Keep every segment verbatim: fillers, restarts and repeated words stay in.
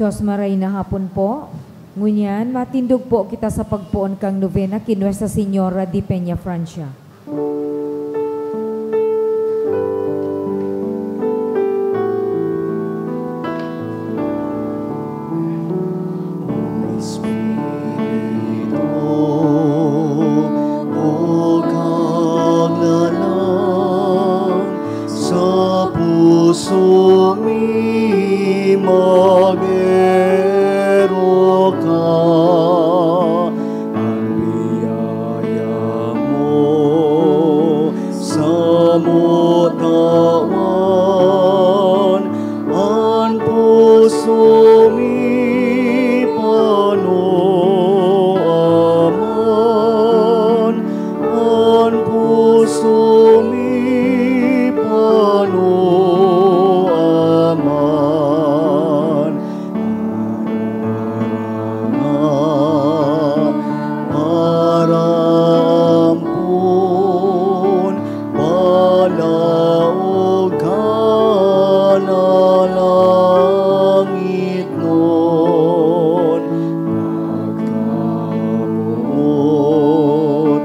Dios maray na hapon po. Ngunyan, matindog po kita sa pagpoon kan nobena ki Nuestra Señora de Peñafrancia. Espiritu, o Kaglalang, sa puso mi mag-erok ka. An biyaya mo samot tawan, an puso mi panoaman, an puso mi panoaman. Parampon, palaog ka na langitnon, pagkamoot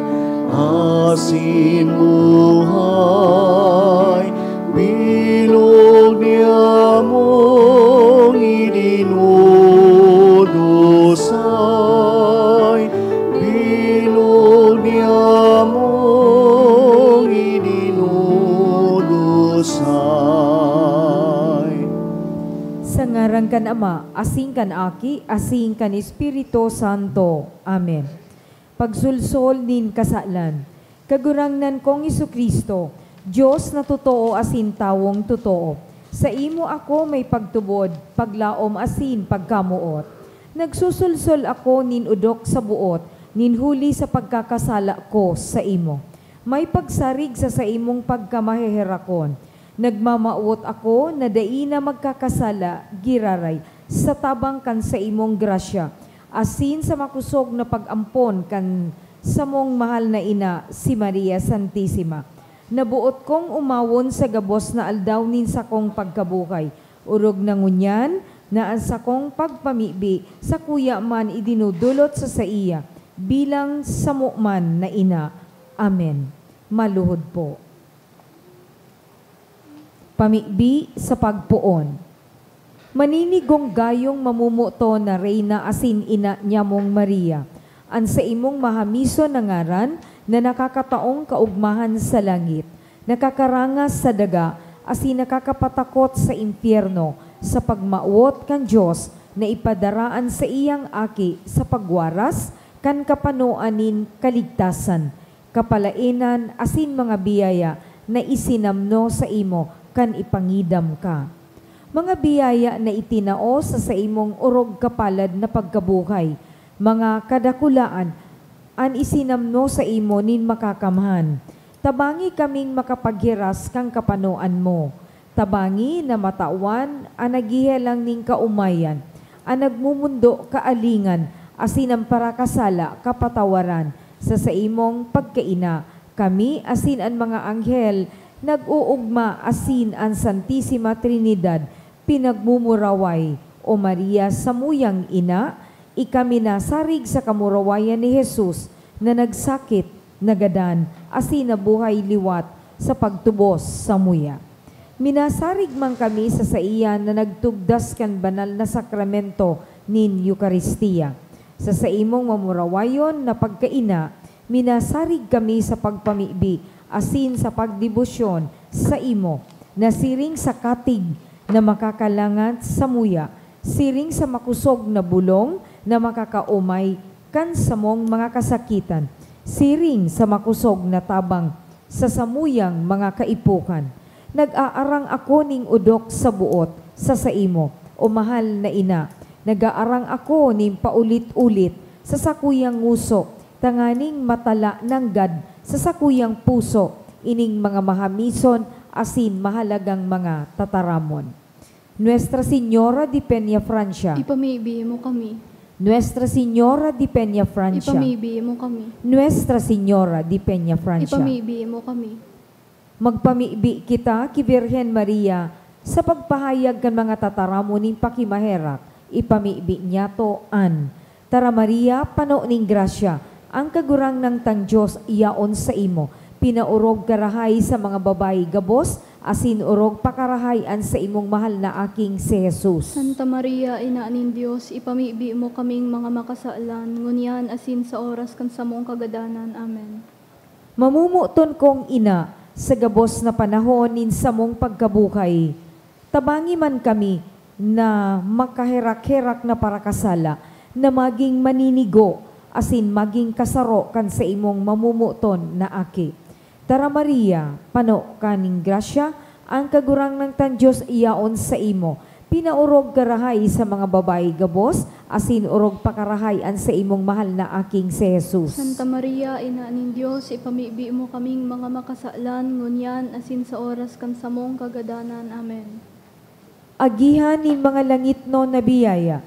asin buhay, bilog niamong idinudusay, bilog niamong idinudusay. Sa ngaran kan Ama, asin kan Aki, asin kan Espiritu Santo. Amen. Pagsolsol nin kasalan. Kagurangnan kong Jesu-Cristo, Dios na totoo asin tawong totoo, saimo ako may pagtubod, paglaom asin pagkamoot. Nagsusulsol ako nin odok sa boot nin huli sa pagkakasala ko saimo. May pagsarig sa saimong pagkamaheherakon. Nagmamawot ako na dai na magkakasala giraray sa tabang kan saimong grasya, asin sa makosog na pag-ampon kan samong mahal na ina, si Maria Santisima. Naboot kong omawon sa gabos na aldaw nin sakong pagkabuhay, orog na ngunyan na an sakong pagpamibi sakuya man idinodolot sa saiya bilang samo man na ina. Amen. Maluhod po. Pamibi sa pagpoon. Maninigong gayong mamomoton na Reyna asin ina nyamong Maria, an saimong mahamison na ngaran na nakakataong kaogmahan sa langit, nakakarangas sa daga, asin nakakapatakot sa impyerno, sa pagmawot kan Dios na ipadara an saiyang Aki sa pagwaras kan kapanoan nin kaligtasan, kapalaenan asin mga biyaya na isinamno saimo kan ipangidam ka. Mga biyaya na itinao sa saimong orog kapalad na pagkabuhay, mga kadakulaan an isinamno saimo nin makakamhan. Tabangi kaming makapaghiras kan kapanoan mo. Tabangi na matawan an naghehelang nin kaomayan, an nagmomondo kaalingan, asin an parakasala kapatawaran. Sa saimong pagkaina, kami asin an mga anghel nag-oogma asin an Santisima Trinidad pinagmumuraway. O Maria, samuyang ina, ika minasarig sa kamurawayan ni Jesus na nagsakit, nagadan, asin nabuhay liwat sa pagtubos samuya. Minasarig man kami sa saiya na nagtugdas kan banal na sakramento nin Eukaristia. Sa saimong mamurawayon na pagkaina, minasarig kami sa pagpamibi asin sa pagdebosyon saimo, na siring sa katig na makakalangat samuya, siring sa makosog na bulong na makakaomay kan samong mga kasakitan, siring sa makosog na tabang sa samuyang mga kaipuhan. Nag-aarang ako nin odok sa boot sa saimo, o mahal na ina. Nag-aarang ako nin paulit-ulit sa sakuyang ngoso, tanganing matala nanggad sa sakuyang puso ining mga mahamison asin mahalagang mga tataramon. Nuestra Señora de Peñafrancia. Ipamibi mo kami. Nuestra Señora de Peñafrancia. Ipamibi mo kami. Nuestra Señora de Peñafrancia. Ipamibi mo kami. Magpamibi kita ki Birhen Maria sa pagpahayag kan mga tataramon nin pakimaherak Ipamibi niyato an Tara Maria, pano nin grasya, ang Kagurangnan tang Dios yaon saimo. Pinaorog ka rahay sa mga babayi gabos, asin orog pa karahay an saimong mahal na aking si Jesus. Santa Maria, Ina nin Dios, ipamibi mo kaming mga makasalan, ngunyan asin sa oras kan samong kagadanan. Amen. Mamomoton kong ina, sa gabos na panahon nin samong pagkabuhay, tabangi man kami na makaherak-herak na parakasala na magin maninigo asin magin kasaro kan saimong mamomoton na aki. Tara Maria, pano ka nin grasya, ang Kagurangnan tang Dios yaon saimo. Pinaorog ka rahay sa mga babayi gabos, asin orog pa karahay an saimong mahal na aking si Jesus. Santa Maria, Ina nin Dios, ipamibi mo kaming mga makasalan, ngunyan asin sa oras kan samong kagadanan. Amen. Agihan nin mga langitnon na biyaya,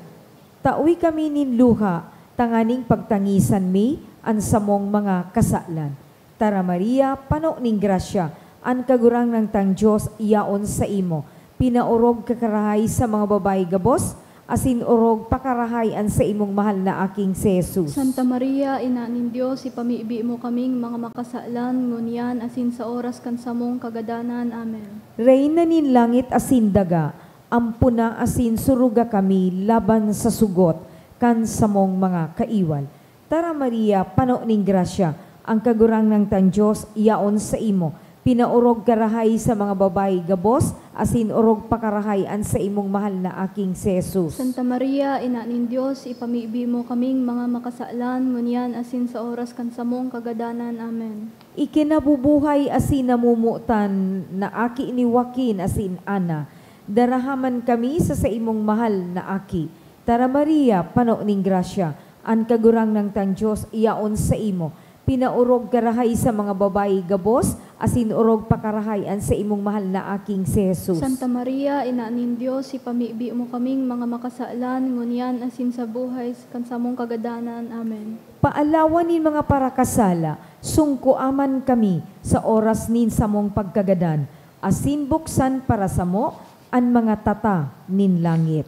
tawi kami nin luha tanganing pagtangisan mi an samong mga kasalan. Tara Maria, pano nin grasya, an Kagurangnan tang Dios yaon saimo. Pinaorog ka karahay sa mga babayi gabos, asin orog pa karahay an saimong mahal na aking si Jesus. Santa Maria, Ina nin Dios, ipamibi mo kaming mga makasalan, ngunyan asin sa oras kan samong kagadanan. Amen. Reyna nin langit asin daga, ampona asin suruga kami laban sa sugot kan samong mga kaiwal. Tara Maria, pano nin grasya, ang Kagurangnan tang Dios yaon saimo. Pinaorog ka rahay sa mga babayi gabos, asin orog pa karahay an saimong mahal na aking si Jesus. Santa Maria, Ina nin Dios, ipamibi mo kaming mga makasalan, ngunyan asin sa oras kan samong kagadanan. Amen. Ikinabubuhay asin namomotan na aki ni Joaquin asin Ana, daraha man kami sa saimong mahal na aki. Tara Maria, pano nin grasya, an Kagurangnan tang Dios yaon saimo. Pinaorog ka rahay sa mga babayi gabos, asin orog pa karahay an saimong mahal na aking si Jesus. Santa Maria, Ina nin Dios, ipamibi mo kaming mga makasalan, ngunyan asin sa buhay kan samong kagadanan. Amen. Paalawan nin mga parakasala, sungkoa man kami sa oras nin samong pagkagadan, asin buksan para samo an mga tata nin langit.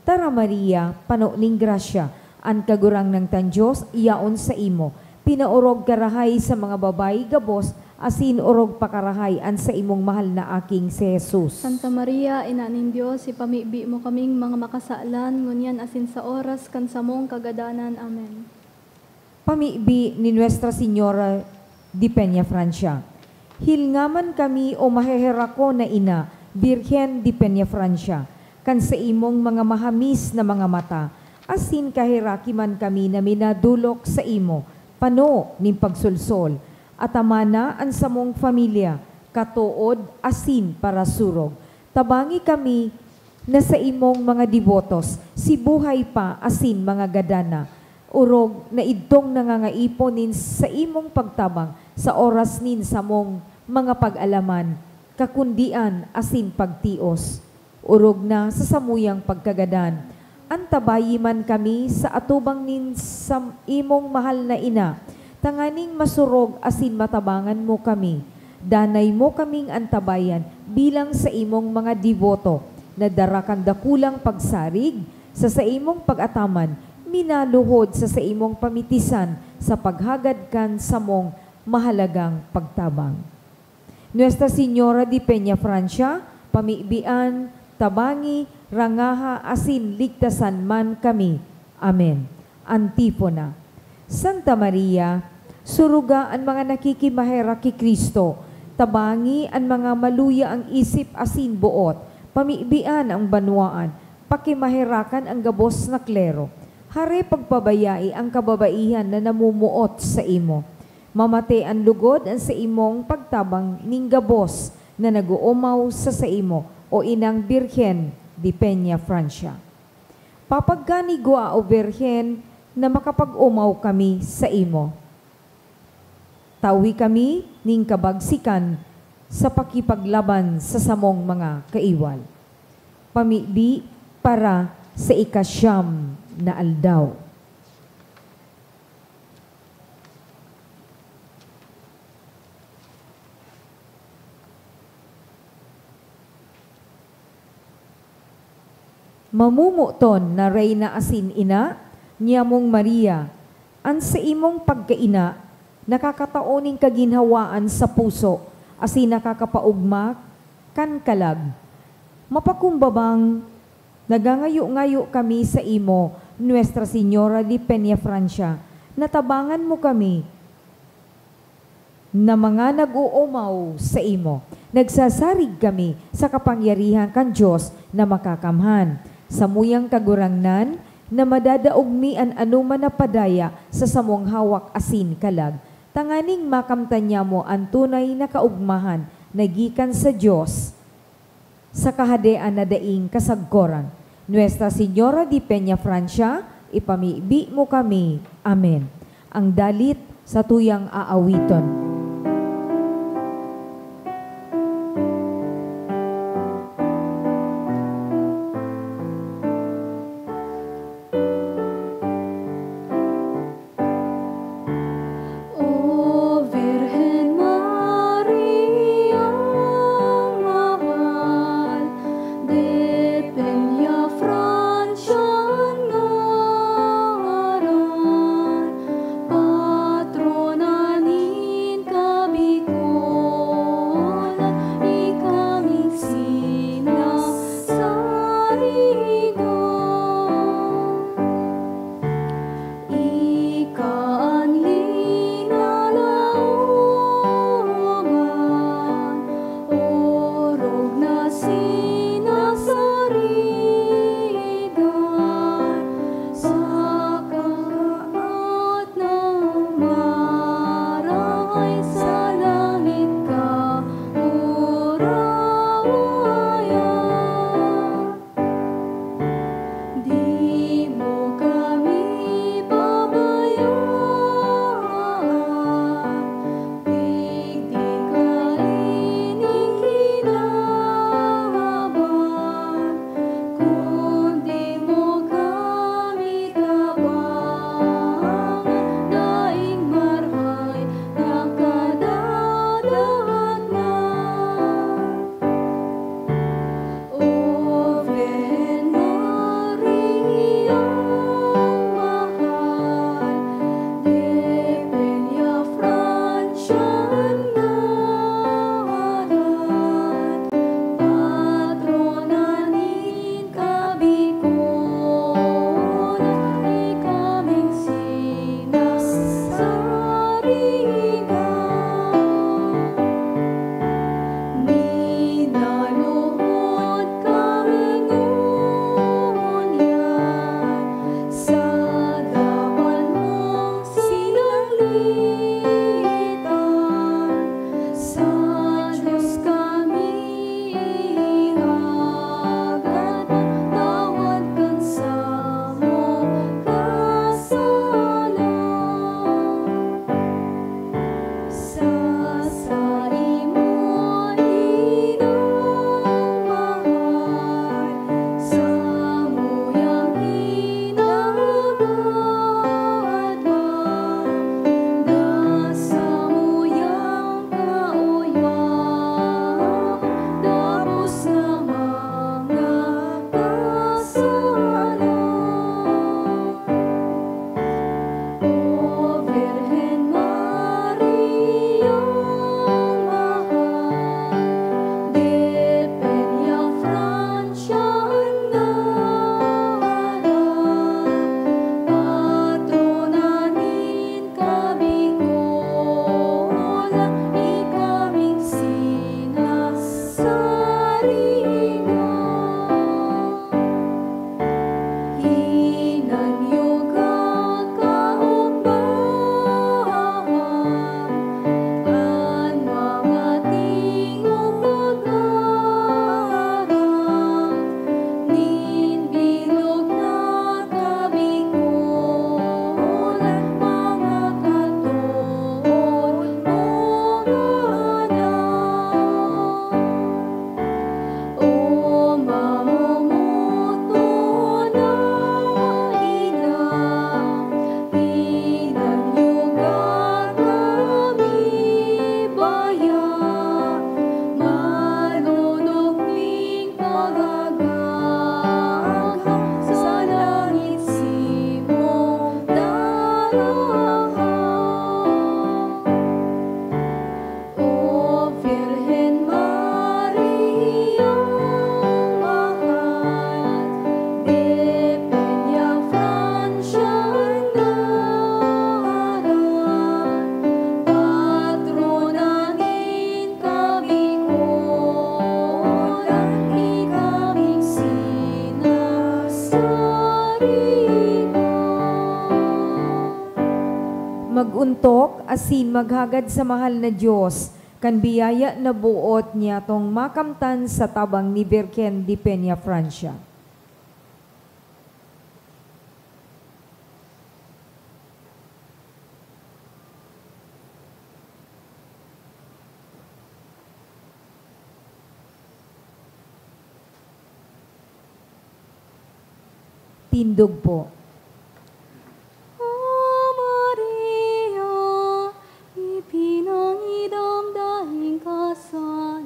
Tara Maria, pano nin grasya, an Kagurangnan tang Dios yaon saimo. Pinaorog ka rahay sa mga babayi gabos, asin orog pa karahay an saimong mahal na aking si Jesus. Santa Maria, Ina nin Dios, ipamibi mo kaming mga makasalan, ngunyan asin sa oras kan samong kagadanan. Amen. Pamibi ni Nuestra Señora de Peñafrancia. Hilnga man kami, o maheherakon na ina, Birhen de Peñafrancia, kan saimong mga mahamis na mga mata, asin kaheraki man kami na minadolok saimo, pano nin pagsolsol, atamana an samong familia, katood asin parasurog. Tabangi kami na saimong mga debotos, si buhay pa asin mga gadan na, orog na idtong nangangaipon nin saimong pagtabang sa oras nin samong mga pag-alaman, kakundian asin pagtios. Orog na sa samuyang pagkagadan, antabayi man kami sa atubang nin saimong mahal na ina, tanganing masurog asin matabangan mo kami. Danay mo kaming antabayan bilang saimong mga deboto, na dara kan dakulang pagsarig sa saimong pag-ataman, minaluhod sa saimong pamitisan sa paghagad kan samong mahalagang pagtabang. Nuestra Señora de Peñafrancia, pamibian, tabangi, rangaha, asin ligtasan man kami. Amen. Antifona. Santa Maria, suruga an mga nakikimaherak ki Cristo, tabangi an mga maluya an isip asin boot, pamibian an banwaan, pakimaherakan an gabos na klero. Hare pagpabayai an kababaihan na namomoot saimo. Mamate an lugod an saimong pagtabang nin gabos na nag-oomaw sa saimo, o Inang Birhen de Peñafrancia. Papagkanigwa, o Birhen, na makapag-omaw kami saimo. Tawi kami nin kabagsikan sa pakipaglaban sa samong mga kaiwal. Pamibi para sa ikasyam na aldaw. Mamomoton na Reyna asin Ina, nyamong Maria, an saimong pagkaina nakakatao nin kaginhawaan sa puso asin nakakapaogma kan kalag. Mapakumbabang nagangayo-ngayo kami saimo, Nuestra Señora de Peñafrancia, na tabangan mo kami na mga nag-oomaw saimo. Nagsasarig kami sa kapangyarihan kan Dios na Makakamhan, samuyang Kagurangnan, na madadaog mi an anoman na padaya sa samong hawak asin kalag, tanganing makamtan nyamo an tunay na kaogmahan na gikan sa Dios sa Kahadean na daing kasagkoran. Nuestra Señora de Peñafrancia, ipamibi mo kami. Amen. Ang dalit sa tuyang aawiton. O Virgen Maria mahal, de Peñafrancia an ngaran, patrona nin kabikolan, ikaming sinasarigon. Ika an linalaoman, orog na sinasarigan, saka at na marahay sa langit ka urawayan. Di mo kami pabayaan, digdi kaini kinaban, kundi mo kami tabangan, daing marahay na kadadagnan. O Virgen Maria mahal, de Peñafrancia an ngaran, patrona nin kabikolan, ikaming sinasarigan. Minaluhod kami ngunyan sa dapan mong sinanglitan. Sa Diyos kami ihagat, tawad kan samong kasalan. Sa saimo, Inang mahal, samuyang hinagadbang, Mag-ontok asin maghagad sa mahal na Dios kan biyaya na boot niyatong makamtan sa tabang ni Birhen de Peña, Francia. Tindog po. O Maria, ipinangidam daing kasalan,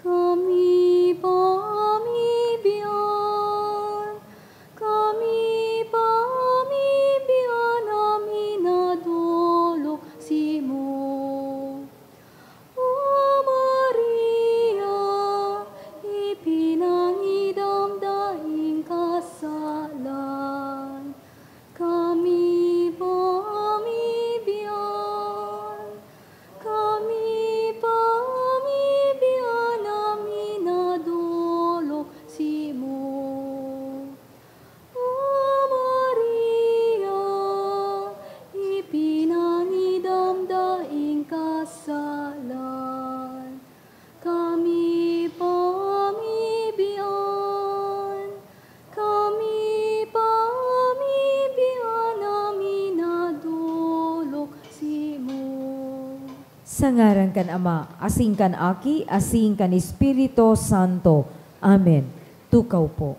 kami pamibian, kami pamibian na minadolok simo. O Maria, ipinangidam daing kasalan, kami pamibian, kami pamibian na minadolok simo. O Maria, ipinangidam daing kasalan, kami pamibian, kami pamibian na minadolok simo. Sa ngaran kan Ama, asin kan Aki, asin kan Espiritu Santo. Amen. Tukaw po.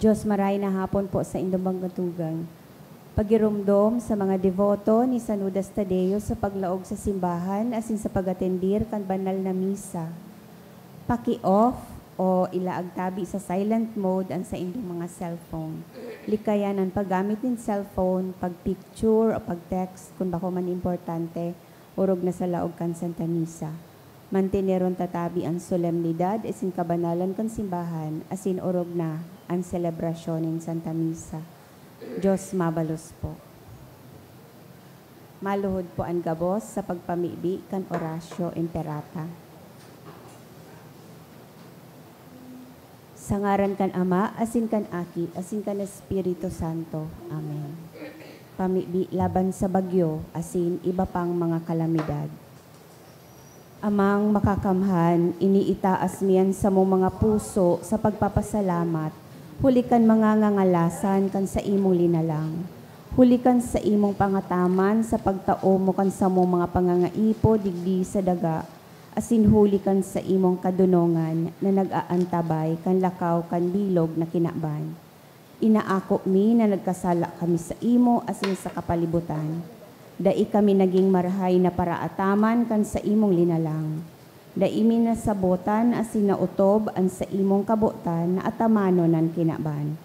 Diyos, maray na hapon po sa indong mga tugang. Pagiromdom sa mga deboto ni San Judas Tadeo sa paglaog sa simbahan asin sa pag-atendir kan banal na misa. Paki-off o ilaag tabi sa silent mode an saindong mga cellphone. Likayan an paggamit nin cellphone, pag-picture o pag-text kun bako man importante, orog na sa laog kan Santa Misa. Manteneron ta tabi an solemnidad asin kabanalan kan simbahan asin orog na an selebrasyon nin Santa Misa. Diyos mabalos po. Maluhod po an gabos sa pagpamibi kan Oratio Imperata. Sa ngaran kan Ama, asin kan Aki, asin kan Espiritu Santo. Amen. Pamibi laban sa bagyo, asin iba pang mga kalamidad. Amang Makakamhan, iniitaas mi an samong mga puso sa pagpapasalamat, huli kan mga ngangalasan kan saimong linalang, huli kan saimong pangataman sa pagtao mo kan samong mga pangangaipo digdi sa daga, asin huli kan saimong kadonongan na nag-aantabay kan lakaw kan bilog na kinaban. Inaako mi na nagkasala kami saimo asin sa kapalibutan. Dai kami nagin marahay na paraataman kan saimong linalang. Dai mi nasabotan asin naotob an saimong kabotan na atamanon an kinaban.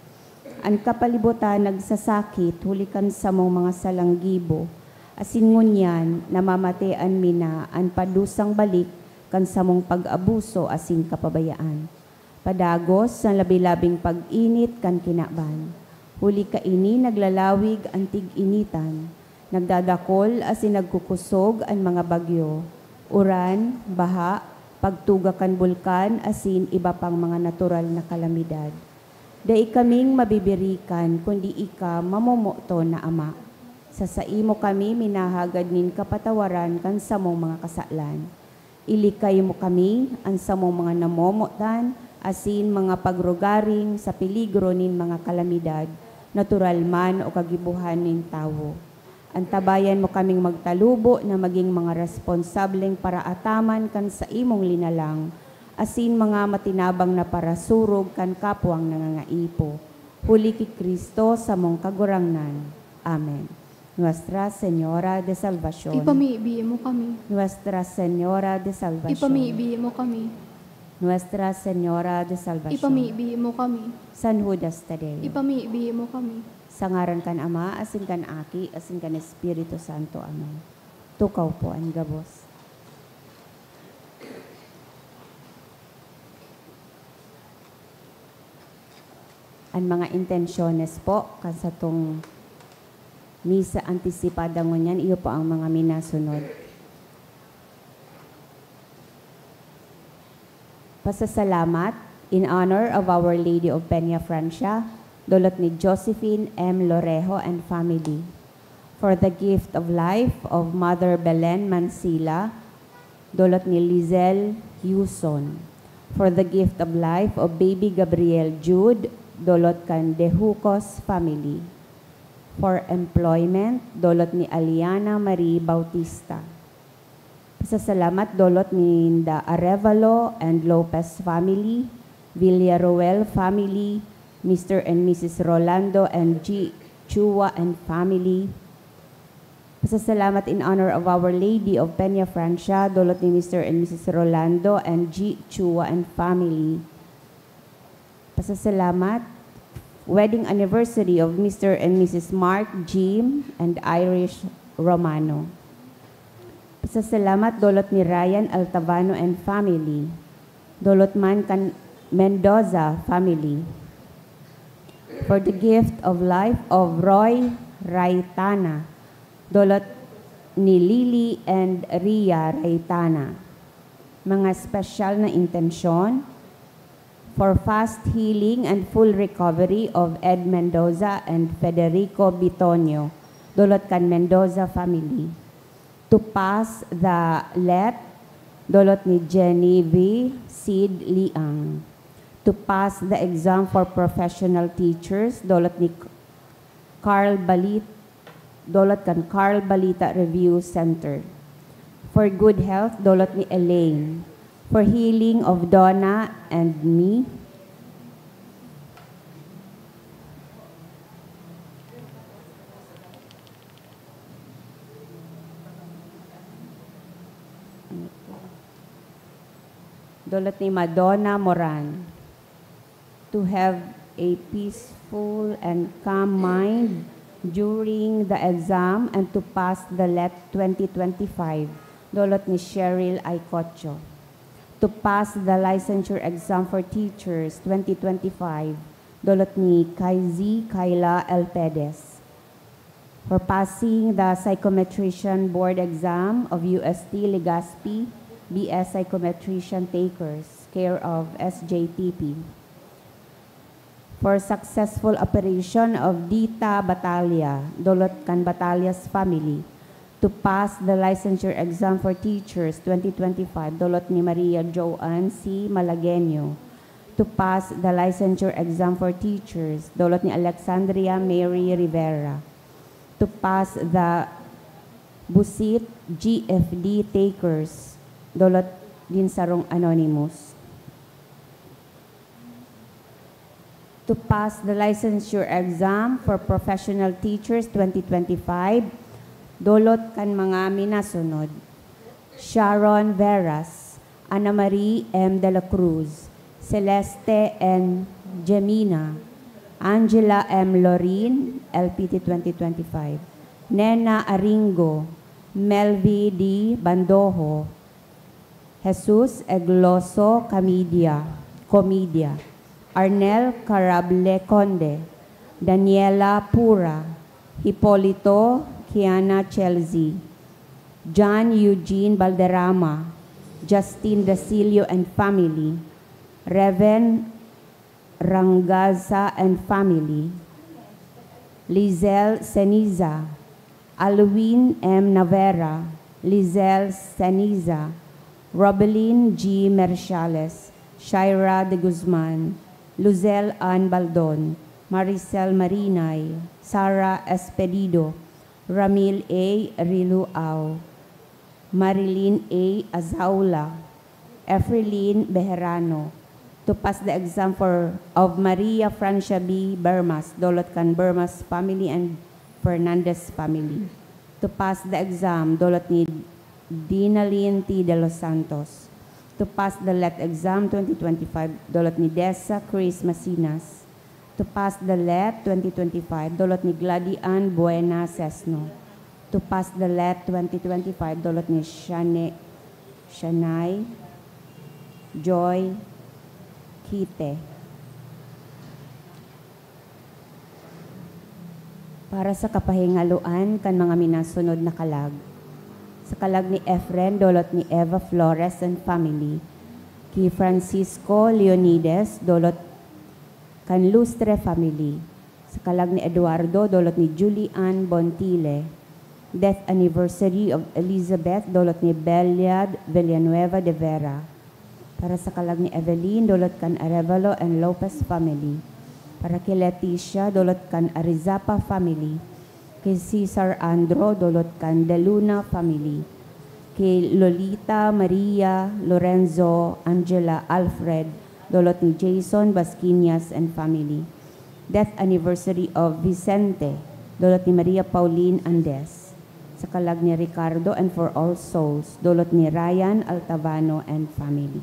An kapalibutan nagsasakit huli kan samong mga salang gibo, asin ngunyan namamatean mi na an padusang balik kan samong pag-abuso asin kapabayaan. Padagos sa labi-labing pag-init kan kinaban. Huli kaini naglalawig an tig-initan, nagdadakol asin nagkukusog an mga bagyo, uran, baha, pagtuga kan bulkan asin iba pang mga natural na kalamidad. Dai kaming mabibirikan kundi ika, mamomoton na Ama. Sa saimo kami minahagad nin kapatawaran kan samong mga kasalan. Ilikay mo kami, an samong mga namomotan, asin mga pagrugaring sa peligro nin mga kalamidad, natural man o kagibohan nin tawo. Antabayan mo kaming magtalubo na magin mga responsableng paraataman kan saimong linalang, asin mga matinabang na parasurog kan kapwang nangangaipo. Huli ki Cristo, samong Kagurangnan. Amen. Nuestra Señora de Salvacion. Ipamibi mo kami. Nuestra Señora de Salvacion. Ipamibi mo kami. Nuestra Señora de Salvacion. Ipamibi mo kami. San Judas Tadeo. Ipamibi mo kami. Sa ngaran kan Ama, asin kan Aki, asin kan Espiritu Santo. Amen. Tukaw po an gabos. An mga intensyones po kan satong misa antisipada ngunyan, iyo po ang mga minasunod. Pasasalamat, in honor of Our Lady of Peña Francia, dolot ni Josephine M Lorejo and family. For the gift of life of Mother Belen Mansila, dolot ni Lizelle Yuson. For the gift of life of baby Gabriel Jude, dolot kan De Jucos family. For employment, dolot ni Aliana Marie Bautista. Pasasalamat, dolot ninda Arevalo and Lopez family, Villaruel family, Mister and Missus Rolando and G Chua and family. Pasasalamat in honor of Our Lady of Peña Francia, dolot ni Mister and Missus Rolando and G Chua and family. Pasasalamat, wedding anniversary of Mister and Missus Mark, Jim, and Irish Romano. Pasasalamat, dolot ni Ryan Altavano and family. Dolot man kan Mendoza family. For the gift of life of Roy Raitana. Dolot ni Lily and Ria Raitana. Mga espesyal na intensyon, for fast healing and full recovery of Ed Mendoza and Federico Bitonio, dolot kan Mendoza family. To pass the let, dolot ni Jenny V Sid Liang. To pass the exam for professional teachers, dolot ni Carl Balit, dolot kan Carl Balita Review Center. For good health, dolot ni Elaine. For healing of Donna and me, Dolot ni Madonna Moran. To have a peaceful and calm mind during the exam and to pass the let twenty twenty-five. Dolot ni Cheryl Aicocho. To pass the licensure exam for teachers twenty twenty-five. Dolot ni Kaizi Kayla Elpedes. For passing the Psychometrician Board Exam of U S T Legazpi, B S Psychometrician Takers, care of S J T P. For successful operation of Dita Batalla, dolot kan Batallas family. To pass the licensure exam for teachers twenty twenty-five, dolot ni Maria Joan C. Malagueño. To pass the licensure exam for teachers, dolot ni Alexandria Mary Rivera. To pass the Busit G F D Takers, dolot nin sarong anonymous. To pass the licensure exam for professional teachers twenty twenty-five, dolot kan mga minasunod: Sharon Veras, Ana Marie M. De La Cruz, Celeste N. Gemina, Angela M. Lorin, L P T twenty twenty-five, Nena Aringo, Melvi D. Bandojo, Jesus Egloso Camidia, Comidia, Arnel Carable Conde, Daniela Pura, Hipolito Kiana Chelsea, John Eugene Balderrama, Justin Dasilio and family, Reven Rangaza and family, Lizelle Ceniza, Alwin M. Navera, Lizelle Ceniza, Robelin G. Merciales, Shaira de Guzman, Luzelle Ann Baldon, Maricel Marinay, Sara Espedido, Ramil A. Riluao, Marilyn A. Azaula, Efrelin Bejerano, to pass the exam for, of Maria Francia B. Bermas, dolot kan Bermas family and Fernandez family. To pass the exam, dolot ni Dinalin T. De Los Santos. To pass the let exam twenty twenty-five, dolot ni Dessa Chris Masinas. To pass the let twenty twenty-five, dolot ni Glady Ann Buena Sesno. To pass the let twenty twenty-five, dolot ni Shane-, Shanay Joy Quite. Para sa kapahingaloan kan mga minasunod na kalag. Sa kalag ni Efren, dolot ni Eva Flores and family. Ki Francisco Leonides, dolot kan Lustre family. Sa kalag ni Eduardo, dolot ni Julie Ann Bontile. Death anniversary of Elizabeth, dolot ni Beliad Villanueva de Vera. Para sa kalag ni Evelyn, dolot kan Arevalo and Lopez family. Para ki Leticia, dolot kan Arizapa family. Ki Cesar Andro, dolot kan De Luna family. Ki Lolita, Maria, Lorenzo, Angela, Alfred, dolot ni Jason Basquinas and family. Death anniversary of Vicente, dolot ni Maria Pauline Andes. Sa kalag ni Ricardo and for all souls, dolot ni Ryan Altavano and family.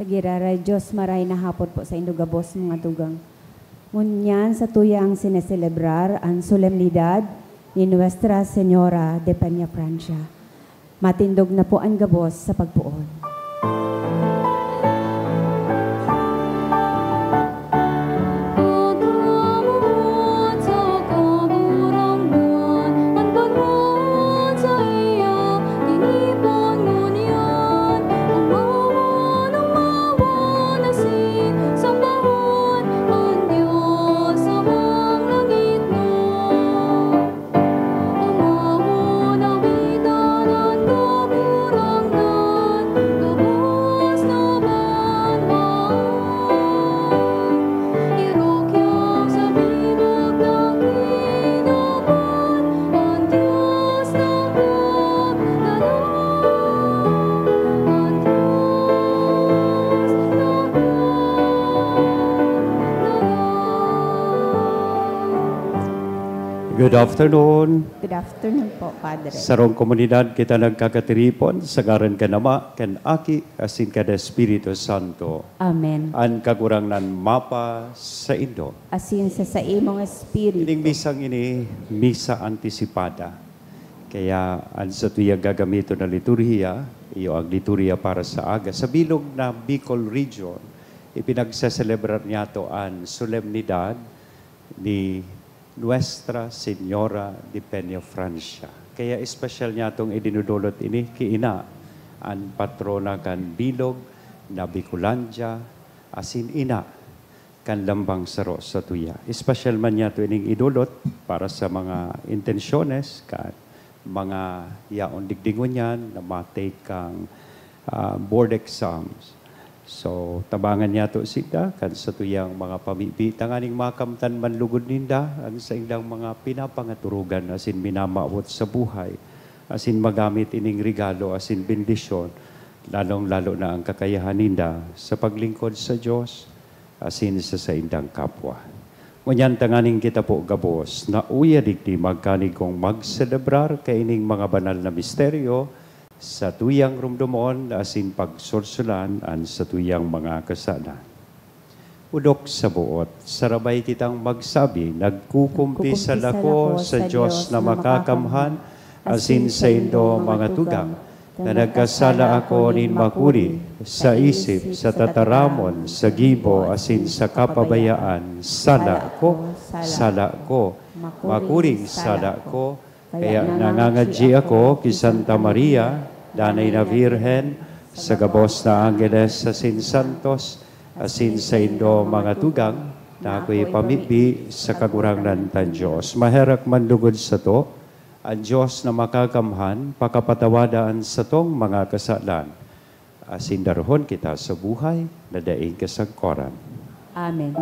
Giraray Diyos, maray na hapon po sa indo gabos, mga tugang. Ngunyan, sa tuyang sineselebrar an solemnidad ni Nuestra Señora de Peñafrancia. Matindog na po an gabos sa pagpoon. Good afternoon. Good afternoon po, Padre. Sarong komunidad kita nagkakatiripon, sa ngaran kan Ama, kan Aki, asin kan Espiritu Santo. Amen. An Kagurangnan mapa saindo. Asin sa saimong espiritu. Ining misang ini, misa antisipada. Kaya an satuyang gagamiton na liturhiya, iyo ang liturhiya para sa aga. Sa bilog na Bicol Region, ipinagseselebrar niyato an solemnidad ni Nuestra Señora de Peñafrancia. Kaya espesyal niyatong idinudulot ini ki Ina, an patrona kan bilog na Bicolandia, asin ina kan lambang saro satuya. Espesyal man niyato ining idulot para sa mga intensyones kan mga yaon digdi ngunyan na ma-take kan, ah, board exams. So, tabangan niyato sinda kan satuyang mga pamibi, tanganing makamtan man lugod ninda an saindang mga pinapangaturugan asin minamawot sa buhay, asin magamit ining regalo asin bendisyon, lalong-lalo na an kakayahan ninda sa paglingkod sa Dios asin sa saindang kapwa. Ngunyan, tanganing kita po gabos na uya digdi magkanigong magselebrar kaining mga banal na misteryo, satuyang rumdomon asin pagsursulan an satuyang mga kasalan. Odok sa boot, sarabay kitang magsabi, nagkukumpisal ako sa Dios na makakamhan, asin saindo, mga tugang, na nagkasala ako nin makuri, sa isip, sa tataramon, sa gibo, asin sa kapabayaan. Sala ko, sala ko, makuring sala ko. Kaya nangangadyi ako ki Santa Maria, Danay na Birhen, sa gabos na anggeles asin santos, asin saindo, mga tugang, na ako'y pamibi sa Kagurangnan tang Dios. Maherak man lugod sato, an Dios na makakamhan, pakapatawada an satong mga kasalan, asin darahon kita sa buhay na daing kasagkoran. Amen.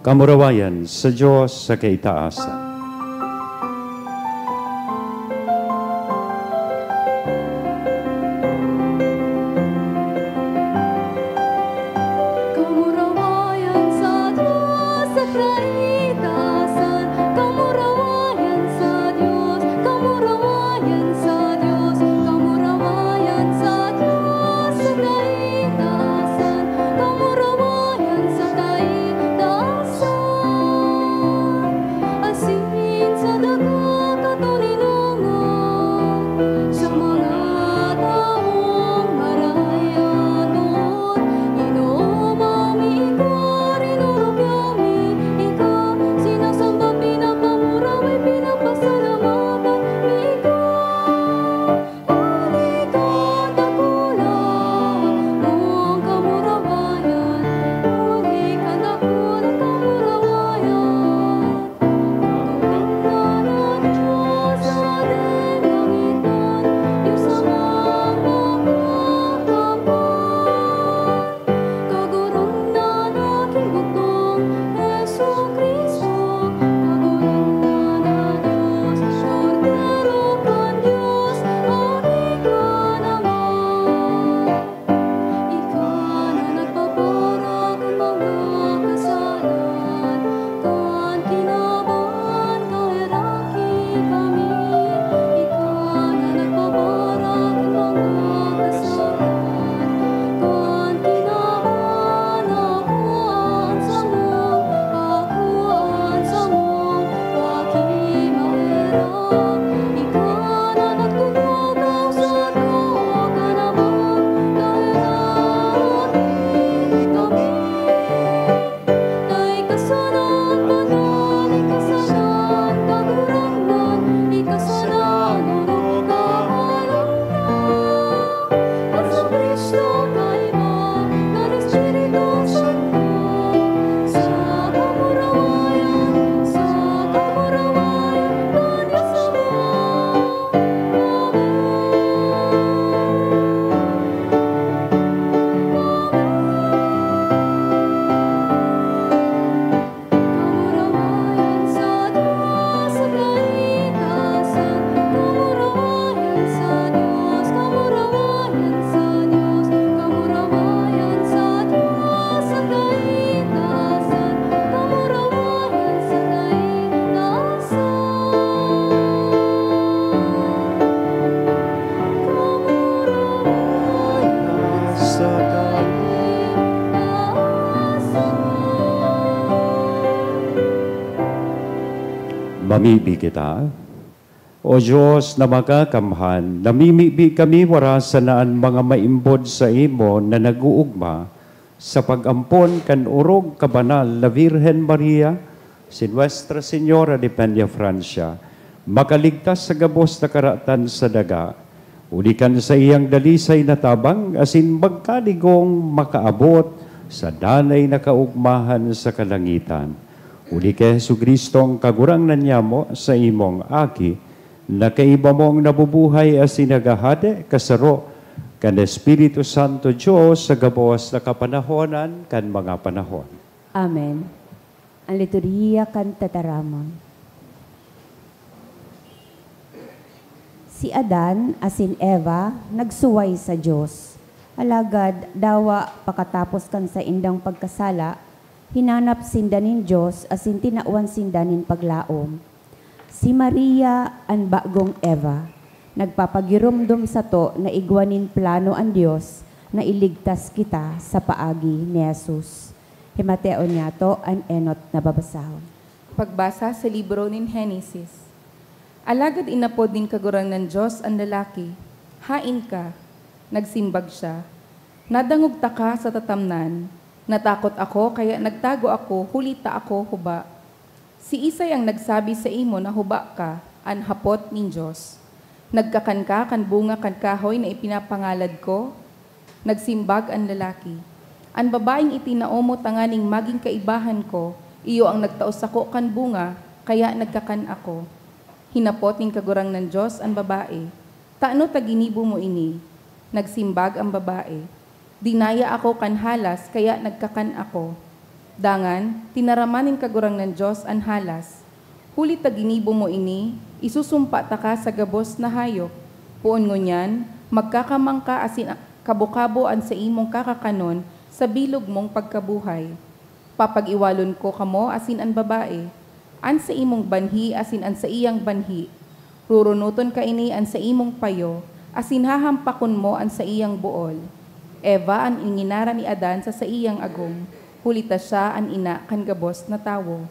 Kamurawayan sa Dios sa kaitaasan. Mamibi kita. O Dios na makakamhan, namimibi kami warasan na an mga maimbod saimo na nag-oogma sa pag-ampon kan orog ka banal na Birhen Maria, si Nuestra Señora de Peñafrancia, makaligtas sa gabos na karatan sa daga, huli kan saiyang dalisay na tabang asin magkaligong makaabot sa danay na kaogmahan sa kalangitan. Huli ki Jesu-Cristo, ang Kagurangnan nyamo, sa imong Aki, na kaiba mong nabubuhay asin naghahade kasaro kan Espiritu Santo Dios sa gabos na kapanahonan kan mga panahon. Amen. An liturhiya kan tataramon. Si Adan asin Eva nagsuway sa Dios. Alagad dawa pakatapos kan saindang pagkasala, hinanap sinda nin Dios asin tinawan sinda nin paglaom. Si Maria, an bagong Eva, nagpapagiromdom sato na igwa nin plano an Dios na iligtas kita sa paagi ni Jesus. Himateon niyato an enot na babasahon. Pagbasa sa libro nin Henesis. Alagad inapod nin Kagurangnan Dios an lalaki, "Haen ka?" Nagsimbag siya, "Nadangog taka sa tatamnan, natakot ako kaya nagtago ako huli ta ako huba. Siisay ang nagsabi saimo na huba ka?" an hapot nin Dios. "Nagkakan ka kan bunga kan kahoy na ipinapangalad ko?" Nagsimbag an lalaki, "An babaeng itinao mo tanganing magin kaibahan ko, iyo an nagtao sako kan bunga, kaya nagkakan ako." Hinapot nin Kagurangnan Dios an babae, "Tano ta ginibo mo ini?" Nagsimbag an babae, "Dinaya ako kan halas, kaya nagkakan ako." Dangan, tinaraman nin Kagurangnan Dios an halas, "Huli ta ginibo mo ini, isusumpa taka sa gabos na hayop. Poon ngunyan, magkakamang ka asin kabukabo an saimong kakakanon sa bilog mong pagkabuhay. Papag-iwalon ko kamo asin an babae, an saimong banhi asin an saiyang banhi. Rurunoton kaini an saimong payo, asin hahampakon mo an saiyang bool." Eva an inginaran ni Adan sa saiyang agom, huli ta siya an ina kan gabos na tawo.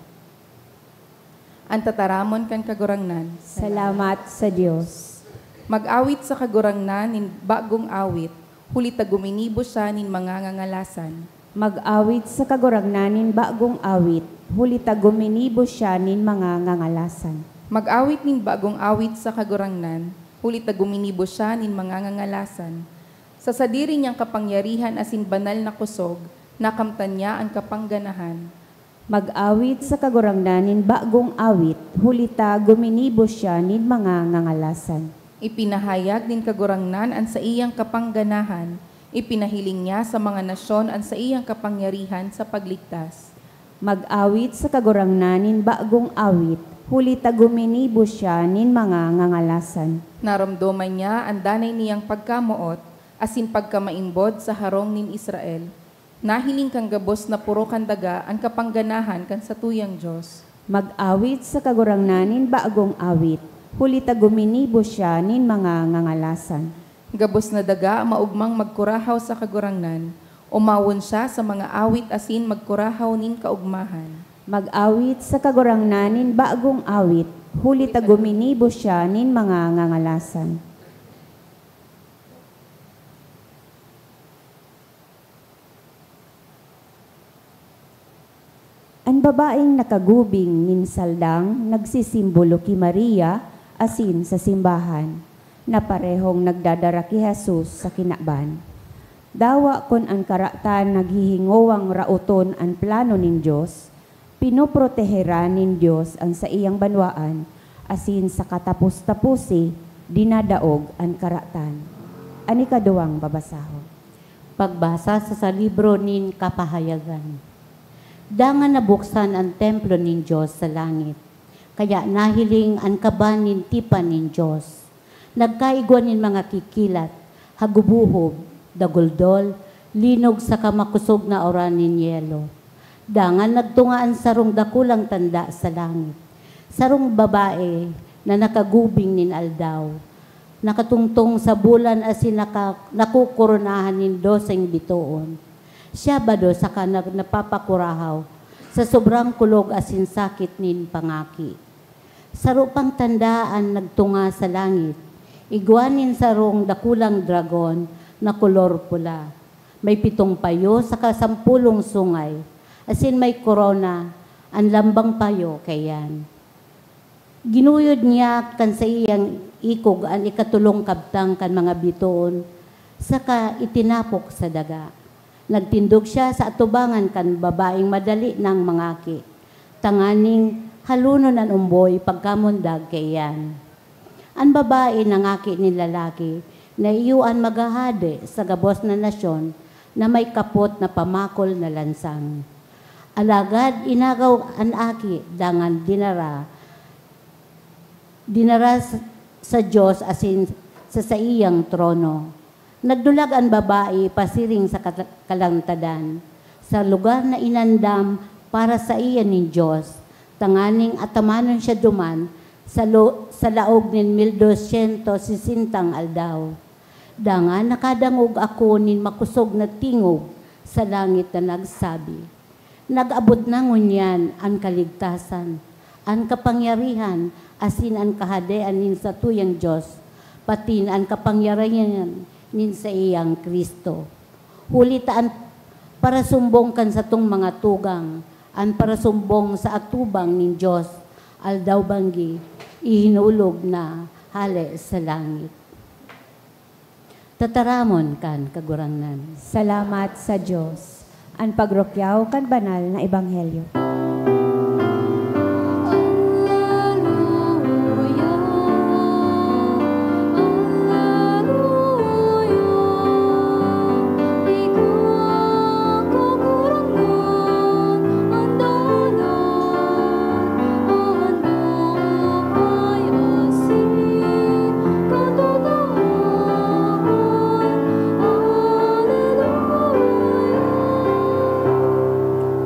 An tataramon kan Kagurangnan. Salamat sa Dios. Mag-awit sa Kagurangnan nin bagong awit, huli ta guminibo siya nin mga ngangalasan. Mag-awit sa Kagurangnan nin bagong awit, huli ta guminibo siya nin mga ngangalasan. Mag-awit nin bagong awit sa Kagurangnan, huli ta guminibo siya nin mga ngangalasan. Sa sadiri niyang kapangyarihan asin banal na kosog, nakamtan niya an kapangganahan. Mag-awit sa Kagurangnan nin bagong awit, huli ta guminibo siya nin mga ngangalasan. Ipinahayag nin Kagurangnan an saiyang kapangganahan, ipinahiling niya sa mga nasyon an saiyang kapangyarihan sa pagligtas. Mag-awit sa Kagurangnan nin bagong awit, huli ta guminibo siya nin mga ngangalasan. Naramdoman niya an danay niyang pagkamoot asin pagkamaimbod sa harong nin Israel. Nahiling kan gabos na poro kan daga an kapangganahan kan satuyang Dios. Mag-awit sa Kagurangnan nin bagong awit, huli ta guminibo siya nin mga ngangalasan. Gabos na daga maogmang magkurahaw sa Kagurangnan, omawon siya sa mga awit asin magkurahaw nin kaogmahan. Mag-awit sa Kagurangnan nin bagong awit, huli ta guminibo siya nin mga ngangalasan. An babaeng nakagubing nin saldang nagsisimbolo ki Maria asin sa simbahan, na parehong nagdadara ki Jesus sa kinaban. Dawa kun an karatan naghihingowang raoton an plano nin Dios, pinoproteheran nin Dios an saiyang banwaan, asin sa katapos-taposi, dinadaog an karatan. An ikaduwang babasahon. Pagbasa sa, sa libro nin Kapahayagan. Dangan nabuksan an templo nin Dios sa langit, kaya nahiling an kaban nin tipan nin Dios. Nagkaigwa nin mga kikilat, hagubohob, daguldol, linog saka makosog na uran nin yelo. Dangan nagtunga an sarong dakulang tanda sa langit, sarong babae na nakagubing nin aldaw, nakatungtong sa bulan asin naka-, nakokoronahan nin doseng bitoon. Siya bado saka nag-, napapakurahaw sa sobrang kulog asin sakit nin pangaki. Saro pang tanda an nagtunga sa langit, igwa nin sarong dakulang dragon na kolor pula. May pitong payo saka sampolong sungay, asin may korona an lambang payo kaiyan. Ginuyod niya kan saiyang ikog an ikatolong kabtang kan mga bitoon, saka itinapok sa daga. Nagtindog siya sa atubangan kan babaeng madali nang mangaki, tanganing halonon an omboy pagkamundag kaiyan. An babae nangaki nin lalaki na iyo an maghahade sa gabos na nasyon na may kapot na pamakol na lansang. Alagad inagaw an aki dangan dinara, dinara sa, sa Dios asin sa saiyang trono. Nagdulag an babae pasiring sa kata-, kalantadan, sa lugar na inandam para saiya nin Dios, tanganing atamanon siya duman sa lo-, sa laog nin mil dosyentos sesentang aldaw. Dangan nakadangog ako nin makosog na tingog sa langit na nagsabi, "Nag-abot na ngunyan an kaligtasan, an kapangyarihan, asin an kahadean nin satuyang Dios, pati na an kapangyarihan nin saiyang Cristo. Huli ta an parasumbong kan satong mga tugang, an parasumbong sa atubang nin Dios, aldaw-banggi, ihinulog na hale sa langit." Tataramon kan Kagurangnan. Salamat sa Dios. An pagrukyaw kan banal na ebanghelyo.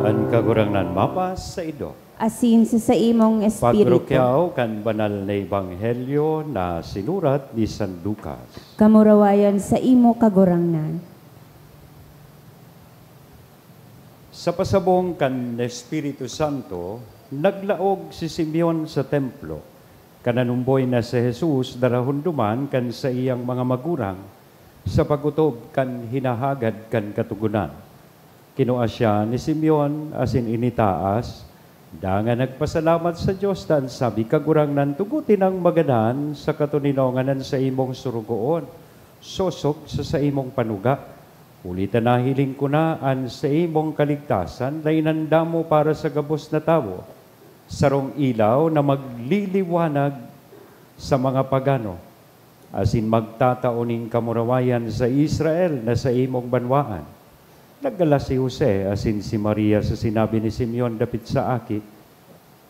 An Kagurangnan mapasaindo. Asin sa saimong espiritu. Pagrukyaw kan banal na ebanghelyo na sinurat ni San Lucas. Kamurawayan saimo, Kagurangnan. Sa pasabong kan Espiritu Santo, naglaog si Simeon sa templo. Kan nanumboy na si Jesus darahon duman kan saiyang mga magurang sa pag-otob kan hinahagad kan Katogonan. Kinua siya ni Simeon asin initaas, dangan nagpasalamat sa Dios ta an sabi, "Kagurangnan, tugote nang magadan sa katoninongan an saimong sorogoon, sosog sa saimong panuga. Huli ta nahiling ko na an saimong kaligtasan na inandam mo para sa gabos na tawo, sarong ilaw na magliliwanag sa mga pagano, asin magtatao nin kamurawayan sa Israel na saimong banwaan." Naggalas si Jose asin si Maria sa sinabi ni Simeon dapit sa aki.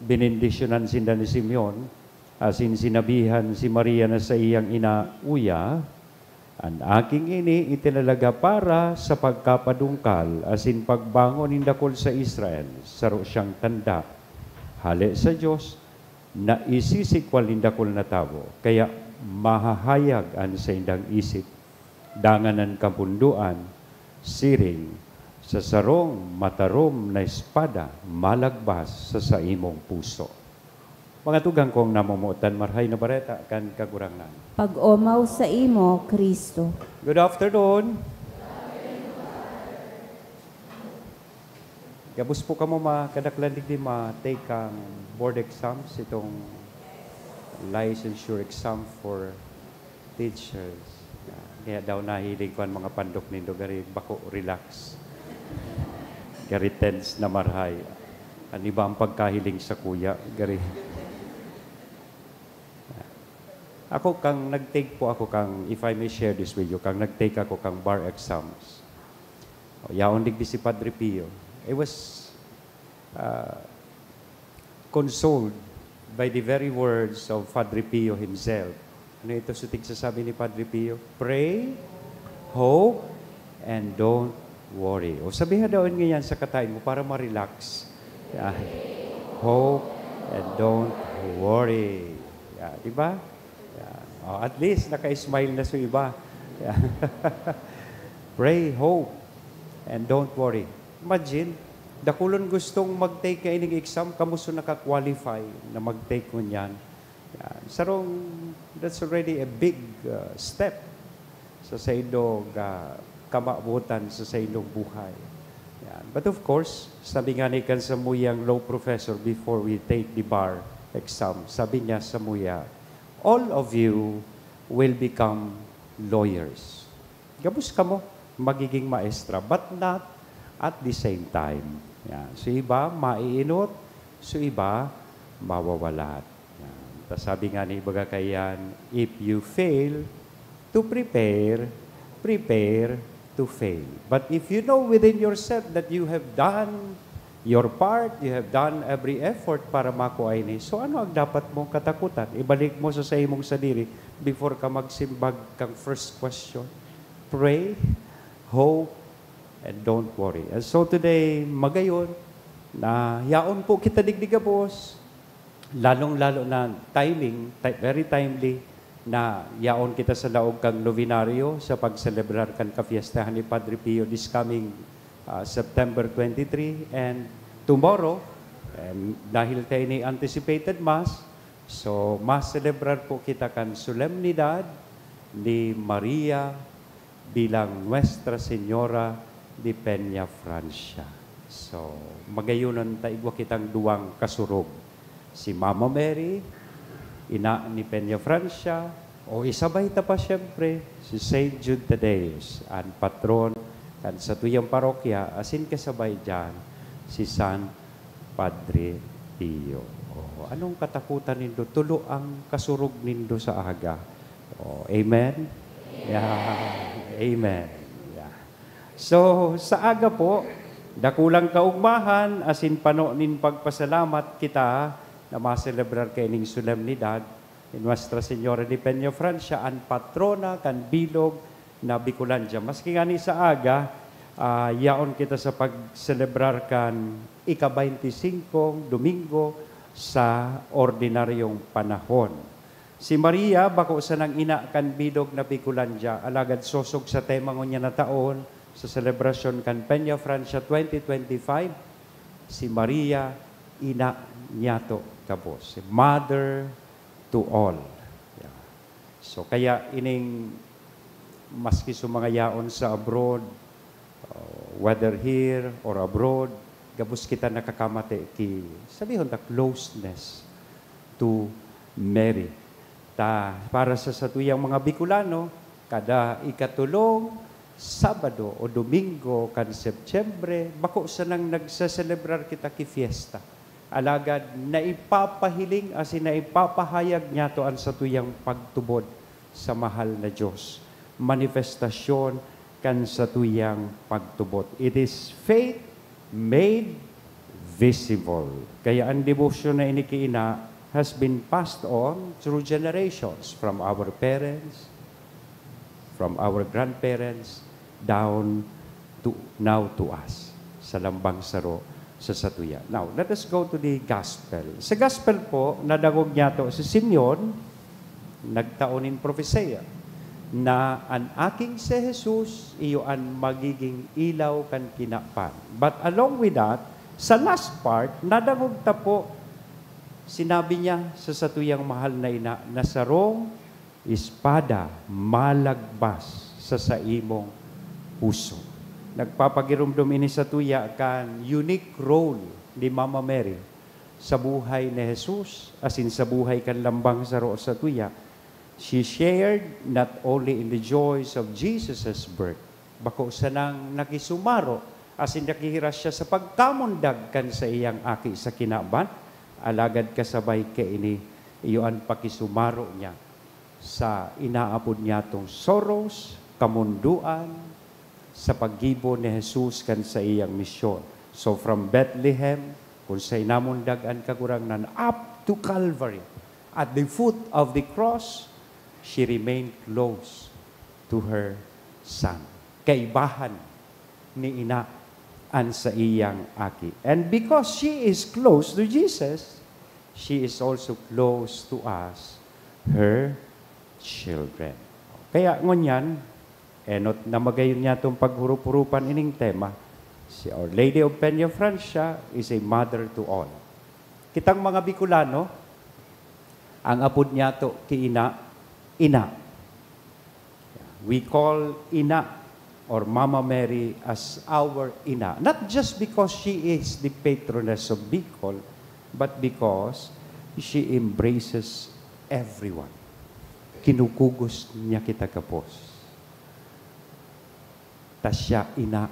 Benendisyonan sinda ni Simeon, asin sinabihan si Maria na saiyang ina, "Uya, an aking ini itinalaga para sa pagkapadungkal asin pagbangon nin dakul sa Israel. Saro siyang tanda, hale sa Dios, na isisikwal nin dakul na tawo, kaya mahahayag an saindang isip, dangan an kapundoan, siring sa sarong matarom na espada, malagbas sa saimong puso." Mga tugang kong namomotan, Marahay na Bareta kan Kagurangnan. Pag-omaw saimo, Cristo. Good afternoon. Gabos po kamo ma-, kadaklan digdi ma-take ang board exams, itong licensure exam for teachers. Kaya daw nahiling ko ang mga pandok nindo, gari bako, relax. Gari tense na, Marahay. An iba ang pagkahiling sa kuya, gari. Ako, kang nag-take po ako kang, if I may share this with you, kang nag-take ako kang bar exams. O, yaon digdi si Padre Pio. I was, ah, consoled by the very words of Padre Pio himself. Ano ito sa tigsasabi ni Padre Pio? "Pray, hope, and don't worry." O, sabihan daw ngayon sa katabi mo para ma-relax. Yan. "Hope and don't worry." Yan, di ba? Yan. O, at least, naka-smile na sa iba. Yan. "Pray, hope, and don't worry." Imagine, Dakulon gustong mag-take kaining exam, kamo so naka-qualify na mag-take ngunyan? Yan. Sarong, that's already a big, uh, step sa saindong, ah, kamawotan sa saindong buhay. Yan. But of course, sabi nga ni kan samuyang law professor before we take the bar exam, sabi niya samuya, "All of you will become lawyers." Gabos kamo magiging maestra, but not at the same time. Yan. So iba, maiinot. So iba, mawawalat. Yan. Ta sabi nga ni ibaga kaiyan, "If you fail to prepare, prepare to fail." But if you know within yourself that you have done your part, you have done every effort para makua ini, so ano ang dapat mong katakutan? Ibalik mo sa, sa imong sadiri before ka magsimbag kang first question. Pray, hope, and don't worry. And so today, magayon na yaon po kita digdi gabos, lalong-lalo na timing, ti-, very timely, na yaon kita sa laog kan novenario sa pagselebrar kan kafiestahan ni Padre Pio this coming, ah, September twenty-three and tomorrow, and dahil ta ini anticipated Mass, so maselebrar po kita kan solemnidad ni Maria bilang Nuestra Señora de Peñafrancia. So, magayonon ta igwa kitang duwang kasurog, si Mama Mary, ina ni Peñafrancia, o isabay ta pa siyempre si Saint Jude Thaddeus, an patron kan satuyang parokya, asin kasabay diyan si San Padre Pio. Oh, anong katakutan nindo? Tulo ang kasurog nindo sa aga. Oh, amen? Yeah. Amen. Yeah. So, sa aga po, dakulang kaugmahan asin pano nin pagpasalamat kita na maselebrar kaining solemnidad ni Nuestra Señora de Peñafrancia, an patrona kan bilog na Bicolandia. Maski ngani sa aga, ah, yaon kita sa pagselebrar kan ika-baynti singkong Domingo sa ordinaryong panahon. Si Maria bako sanang ina kan bilog na Bicolandia, alagad sosog sa tema ngunyan na taon, sa selebrasyon kan Peñafrancia twenty twenty-five, si Maria, ina niyato gabos, si mother to all. Yeah. So, kaya ining, maski sa mga yaon sa abroad, uh, whether here or abroad, gabos kita nakakamate ki, sabihon ta, closeness to Mary. Ta, para sa satuyang mga Bicolano, kada ikatulong Sabado o Domingo kan Setyembre, bako sanang nagseselebrar kita ki fiesta. Alagad naipapahiling asin naipapahayag niyato an satuyang pagtubod sa mahal na Diyos. Manifestasyon kan satuyang pagtubod. It is faith made visible. Kaya ang debosyon na ini ki ina has been passed on through generations, from our parents, from our grandparents, down to, now to us, sa lambang saro sa satuya. Now, let us go to the gospel. Sa gospel po, nadangog niyato si Simeon, nagtao nin propesiya na an aking si Jesus iyo an magiging ilaw kan kinaban. But along with that, sa last part, nadangog ta po, sinabi niya sa satuyang mahal na ina na sarong espada malagbas sa saimong puso. Nagpapagiromdom ini satuya kan unique role ni Mama Mary sa buhay ni Jesus asin sa buhay kan lambang saro satuya. She shared not only in the joys of Jesus' birth, bako sanang nakisumaro asin nakihiras siya sa pagkamundag kan saiyang aki sa kinaban, alagad kasabay kaini, iyo an pakisumaro niya sa inaapod niyatong sorrows, kamondoan, sa paggibo ni Jesus kan saiyang misyon. So, from Bethlehem, kun sa inamundag an Kagurangnan, up to Calvary, at the foot of the cross, she remained close to her son. Kaibahan ni ina an saiyang aki. And because she is close to Jesus, she is also close to us, her children. Kaya ngunyan, enot na magayon niyatong paghurup-hurupan ining tema, Si Our Lady of Peña Francia is a mother to all. Kitang mga Bicolano, ang apod niyato ki ina, ina. We call ina or Mama Mary as our ina. Not just because she is the patroness of Bicol, but because she embraces everyone. Kinukugos niya kita gabos. Ta siya ina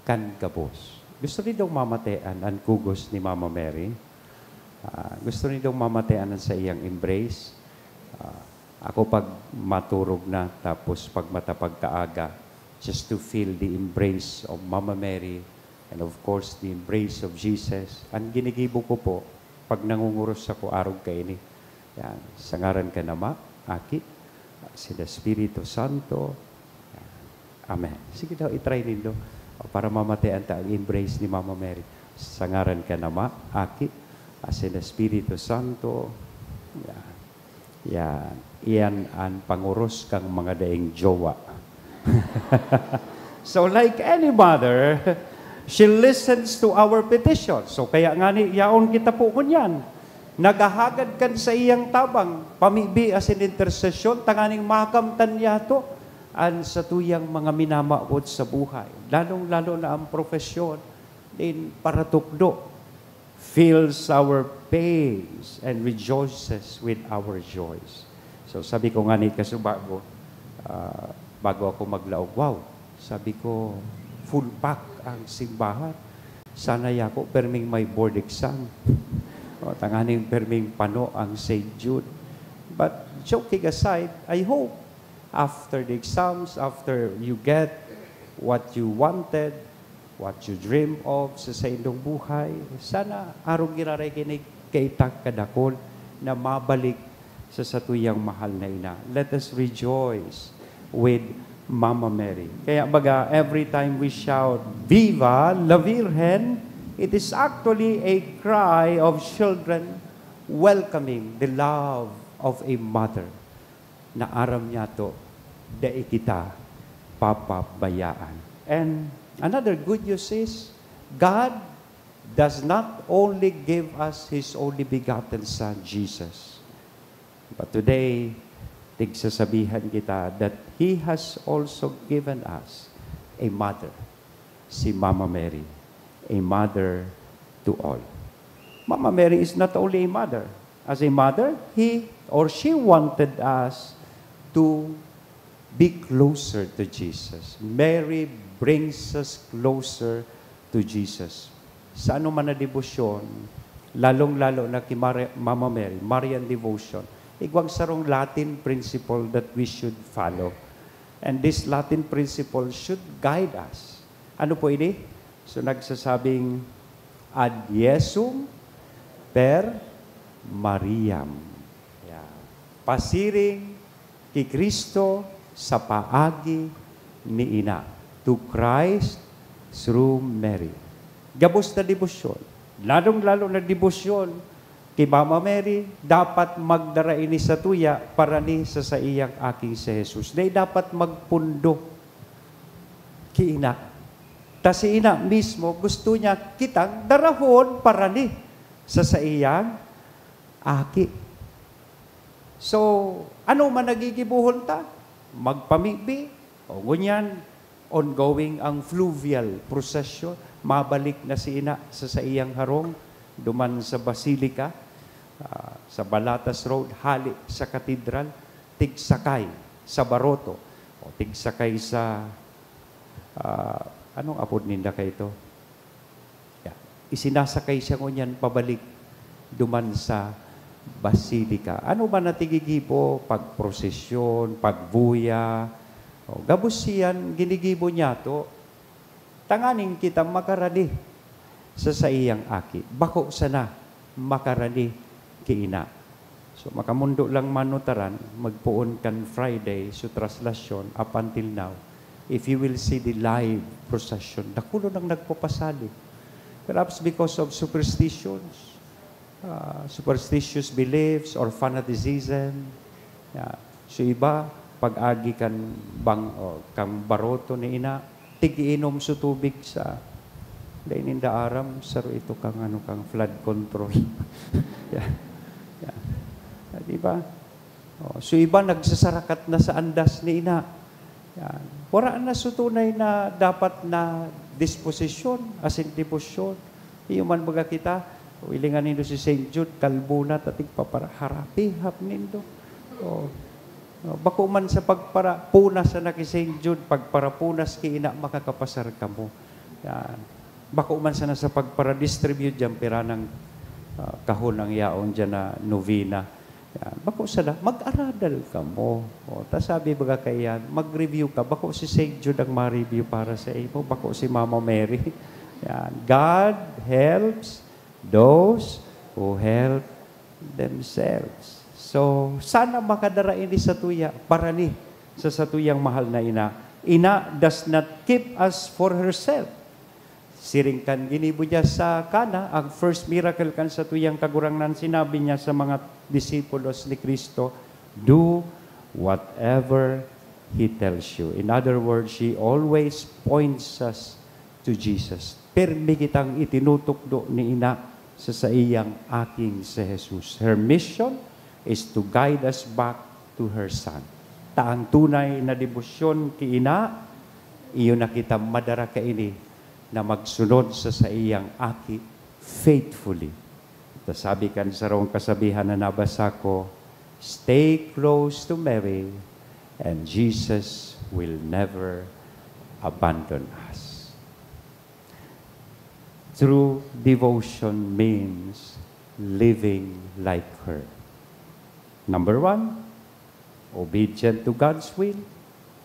kan gabos. Gusto nindong mamatean an kugos ni Mama Mary? Ah, gusto nindong mamatean an saiyang embrace? Ah, ako, pag maturog na, tapos pag mata pagkaaga, just to feel the embrace of Mama Mary and of course the embrace of Jesus, an ginigibo ko po, pag nangunguros ako arog kaini, yan, sa ngaran kan Ama, Aki, asin Espiritu Santo. Yan. Amen. Sige daw, i-try nindo. O, para mamatean ta ang embrace ni Mama Mary. Sa ngaran kan Ama, Aki, asin Espiritu Santo. Yan. Yan. Iyan an panguros kang mga daing jowa. So, like any mother, she listens to our petition. So, kaya ngani, yaon kita po ngunyan. Naghahagad kan saiyang tabang, pamibi asin intersesyon, tanganing makamtan niyato an satuyang mga minamawot sa buhay, lalong-lalo na ang profesyon nin paratukdo fills our pains and rejoices with our joys. So, sabi ko ngani kasubago, ah, bago ako maglaog, "Wow," sabi ko, "full pack ang simbahan. Sana yako, perming may board exam. O, tanganing perming pano ang Saint Jude." But joking aside, I hope after the exams, after you get what you wanted, what you dream of sa saindong buhay, sana arog giraray kini kaitang kadakul na mabalik sa satuyang mahal na ina. Let us rejoice with Mama Mary. Kaya baga, every time we shout, "Viva la Virgen!" it is actually a cry of children welcoming the love of a mother na aram niyato, dai kita papabayaan. And another good news is, God does not only give us His only begotten Son, Jesus, but today, tigsasabihan kita that He has also given us a mother, si Mama Mary, a mother to all. Mama Mary is not only a mother. As a mother, he or she wanted us to be closer to Jesus. Mary brings us closer to Jesus. Sa ano man na debosyon, lalong-lalo na ki Mari-, Mama Mary, Marian devotion, igwang sarong Latin principle that we should follow. And this Latin principle should guide us. Ano po ini? So, nagsasabing, "Ad Jesum per Mariam." Yeah. Pasiring ki Cristo sa paagi ni ina. To Christ through Mary. Gabos na debosyon. Lalong-lalo na debosyon ki Mama Mary, dapat magdara ini satuya para ni sa saiyang aki si Jesus. Dai dapat magpundo ki ina. Ta si ina mismo, gusto niya kitang darahon para ni sa saiyang aki. So, ano man nagigibohon ta? Magpamibi, o ngunyan, ongoing ang fluvial procession. Mabalik na si ina sa saiyang harong, duman sa Basilica, ah, sa Balatas Road, hali sa Katedral, tigsakay sa baroto, o tigsakay sa, ah, anong apod ninda kaito? Yeah. Isinasakay siya ngunyan pabalik duman sa Basilica. Ano man na tigigibo, pagprosesyon, pagbuya, o, gabos siyan ginigibo niyato, tanganing kita makarani sa saiyang aki. Bako sana makarani ki ina. So, makamondo lang manutaran, magpoon kan Friday, so traslasyon, up until now, if you will see the live procession, dakulon ang nagpapasali. Perhaps because of superstitions, ah, superstitious beliefs or fanaticism. Yeah. So, iba, pag-agi kan bang-, o, kan baroto ni ina, tig-iinom so tubig sa Dai ninda aram, saro ito kang, ano, kang flood control. Yan. Yan. Ah, di ba? Oh, so iba nagsasarakat na sa andas ni ina. Yan. Wala na sa tunay na dapat na disposisyon, asin debosyon. Iyo man baga kita, o ilingan nindo si Saint Jude, kalbo na, ta tigpaparaharapihap nindo. Oh. Oh, bako man sa pagparapunas na ki Saint Jude, pagparapunas ki ina, makakapasar kamo. Yan. Bako man sana sa pagpara-distribute diyan, pira nang, ah, kahon ang yaon diyan na novena. Yan. Bako sana, mag-aradal kamo. O, ta sabi baga kaiyan, mag-review ka. Bako si Saint Jude ang ma-review para sa imo, bako si Mama Mary. Yan. God helps those who help themselves. So, sana makadara ini sa tuya, para ni sa satuyang mahal na ina. Ina does not keep us for herself. Siring kan ginibo niya sa Cana, ang first miracle kan satuyang Kagurangnan, sinabi niya sa mga disipulos ni Cristo, "Do whatever He tells you." In other words, He always points us to Jesus. Pirmi kitang itinutukdo ni ina sa saiyang aking si Jesus. Her mission is to guide us back to her Son. Ta ang tunay na debosyon ki ina, iyo na kita madara kaini na magsunod sa saiyang aki faithfully. Ta sabi kan sarong kasabihan na nabasa ko, "Stay close to Mary and Jesus will never abandon us." True devotion means living like her. Number one, obedient to God's will,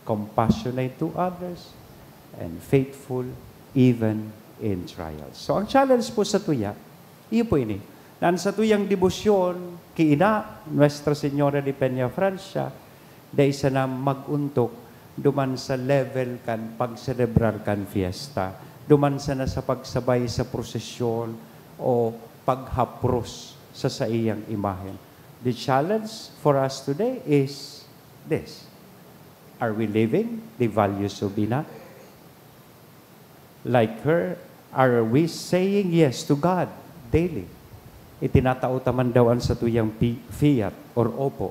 compassionate to others, and faithful even in trials. So, ang challenge po sa tuya, iyo po ini. Na ang satuyang debosyon ki ina, Nuestra Señora de Peñafrancia, dai sana mag-ontok duman sa level kan pagselebrar kan fiesta, duman sana sa pagsabay sa prosesyon o paghapros sa saiyang imahen. The challenge for us today is this: are we living the values of ina? Like her, are we saying yes to God daily? Itinatao ta man daw an satuyang pi-, fiat or opo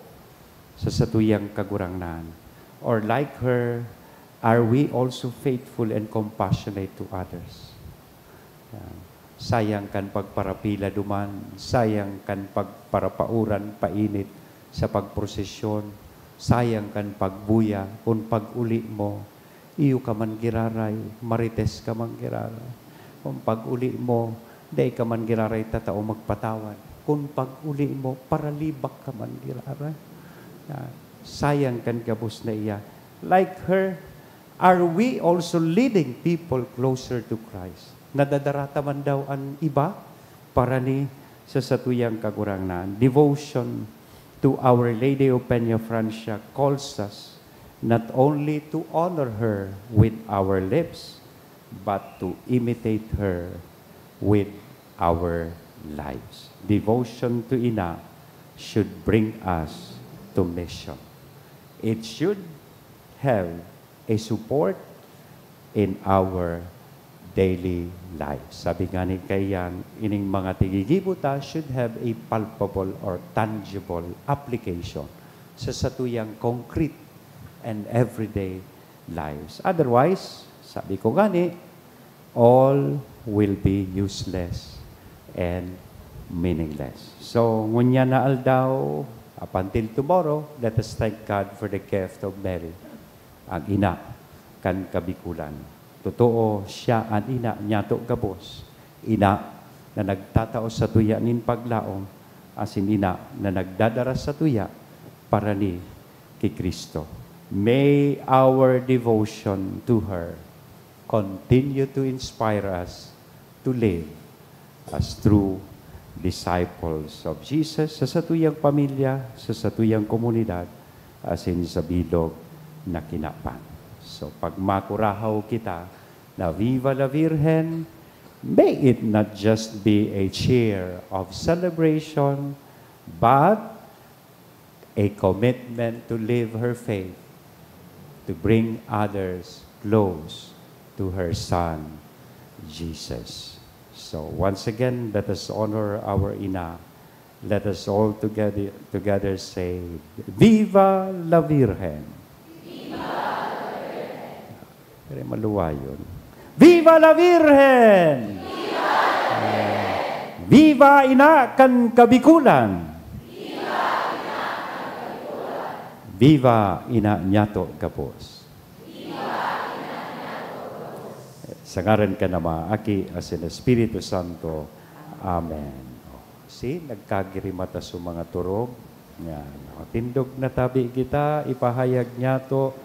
sa satuyang Kagurangnan? Or like her, are we also faithful and compassionate to others? Yan. Sayang kan pagparapila duman, sayang kan pagparapauran painit sa pagprosesyon, sayang kan pagbuya kun pag-uli mo, iyo ka man giraray, marites ka man giraray. Kun pag-uli mo, dai ka man giraray tatao magpatawad. Kun pag-uli mo, paralibak ka man giraray. Ah, sayang kan gabos na iya. Like her, are we also leading people closer to Christ? Nadadara ta man daw an iba para ni sa satuyang Kagurangnan. Devotion to Our Lady of Peñafrancia calls us not only to honor her with our lips, but to imitate her with our lives. Devotion to Ina should bring us to mission. It should have a support in our daily life. Sabi nga ni kaiyan, ining mga tigigibo ta should have a palpable or tangible application sa satuyang concrete and everyday lives. Otherwise, sabi ko gani, all will be useless and meaningless. So, ngunyan na aldaw, up until tomorrow, let us thank God for the gift of Mary, ang ina kan Kabikulan. Totoo, siya an ina niyato gabos, ina na nagtatao sa tuya nin paglaom, asin ina na nagdadara sa tuya para ni ki Cristo. May our devotion to her continue to inspire us to live as true disciples of Jesus sa satuyang pamilya, sa satuyang komunidad, asin sa bilog na kinaban. So, pag makurahaw kita na Viva la Virgen, may it not just be a cheer of celebration, but a commitment to live her faith, to bring others close to her Son, Jesus. So, once again, let us honor our ina. Let us all together, together say, "Viva la Virgen!" Pero maluwayon. Viva la Virgen! Viva Ina kan Kabikulan! Viva Ina Nyato Gabos! Sa ngaran kan Ama, Aki, asin Espiritu Santo. Amen. O, si, nagkagirima ta sa mga turog. Yan. O, tindog na tabi kita, ipahayag nyato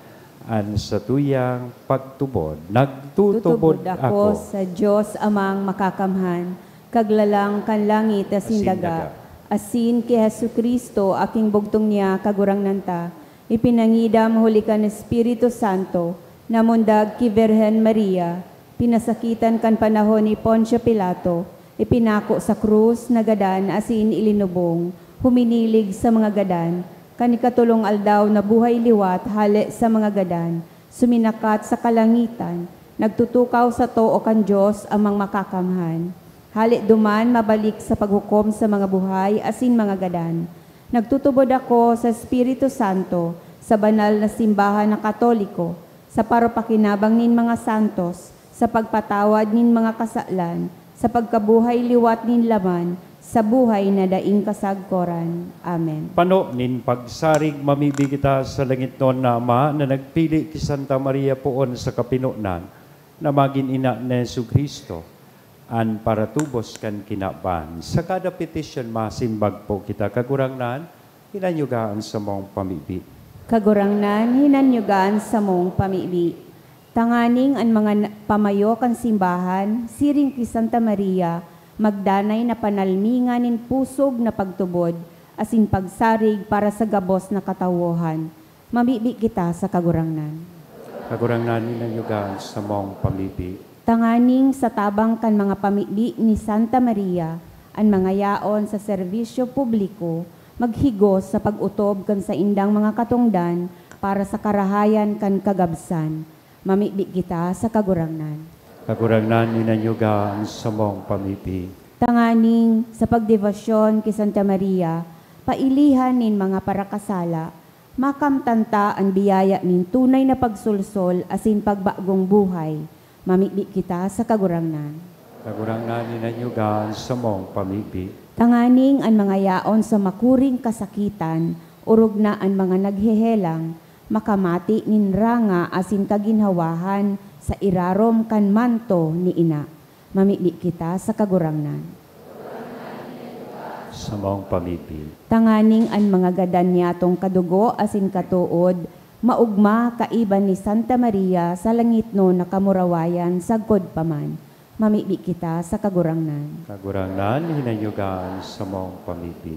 an satuyang pagtubod. Nagtutubod Tutubod ako ako. sa Dios Amang Makakamhan, Kaglalang kan langit asin Asin daga, daga. asin ki Jesu-Cristo, aking bugtong niya, Kagurangnan ta, ipinangidam huli kan Espiritu Santo, namundag ki Birhen Maria, pinasakitan kan panahon ni Poncio Pilato, ipinako sa krus, nagadan asin ilinubong, huminilig sa mga gadan, kan ikatolong aldaw nabuhay liwat hale sa mga gadan, suminakat sa kalangitan, nagtutukaw sa too kan Dios Amang Makakamhan. Hale duman mabalik sa paghukom sa mga buhay asin mga gadan. Nagtutubod ako sa Espiritu Santo, sa banal na simbahan na Katoliko, sa paropakinabang nin mga santos, sa pagpatawad nin mga kasalan, sa pagkabuhay liwat nin laman, sa buhay na daing kasagkoran. Amen. Pano nin pagsarig, mamibi kita sa langitnon na Ama na nagpili ki Santa Maria poon sa kapinonan na magin ina ni Jesu-Cristo, an paratubos kan kinaban. Sa kada petisyon, masimbag po kita, Kagurangnan, hinanyuga an samong pamibi. Kagurangnan, hinanyuga an samong pamibi. Tanganing an mga na-, pamayo kan simbahan, siring ki Santa Maria, magdanay na panalmingan nin pusog na pagtubod asin pagsarig para sa gabos na katawohan. Mamibi kita sa Kagurangnan. Kagurangnan, hinanyuga an samong pamibi. Tanganing sa tabang kan mga pamibi ni Santa Maria, an mga yaon sa serbisyo publiko maghigos sa pag-otob kan saindang mga katongdan para sa karahayan kan kagabsan. Mamibi kita sa Kagurangnan. Kagurangnan, hinanyuga an samong pamibi. Tanganing sa pagdebosyon ki Santa Maria, pailihan nin mga parakasala, makamtan ta an biyaya nin tunay na pagsolsol asin pagbagong buhay. Mamibi kita sa Kagurangnan. Kagurangnan, hinanyuga an samong pamibi. Tanganing an mga yaon sa makuring kasakitan, orog na an mga naghehelang, makamati nin ranga asin kaginhawahan sa irarom kan manto ni Ina. Mamibi kita sa Kagurangnan. Samong pamibi. Tanganing an mga gadan niyatong kadugo asin katood, maogma kaiba ni Santa Maria sa langitnon na kamurawayan sagkod pa man. Mamibi kita sa Kagurangnan. Kagurangnan, hinanyuga an samong pamibi.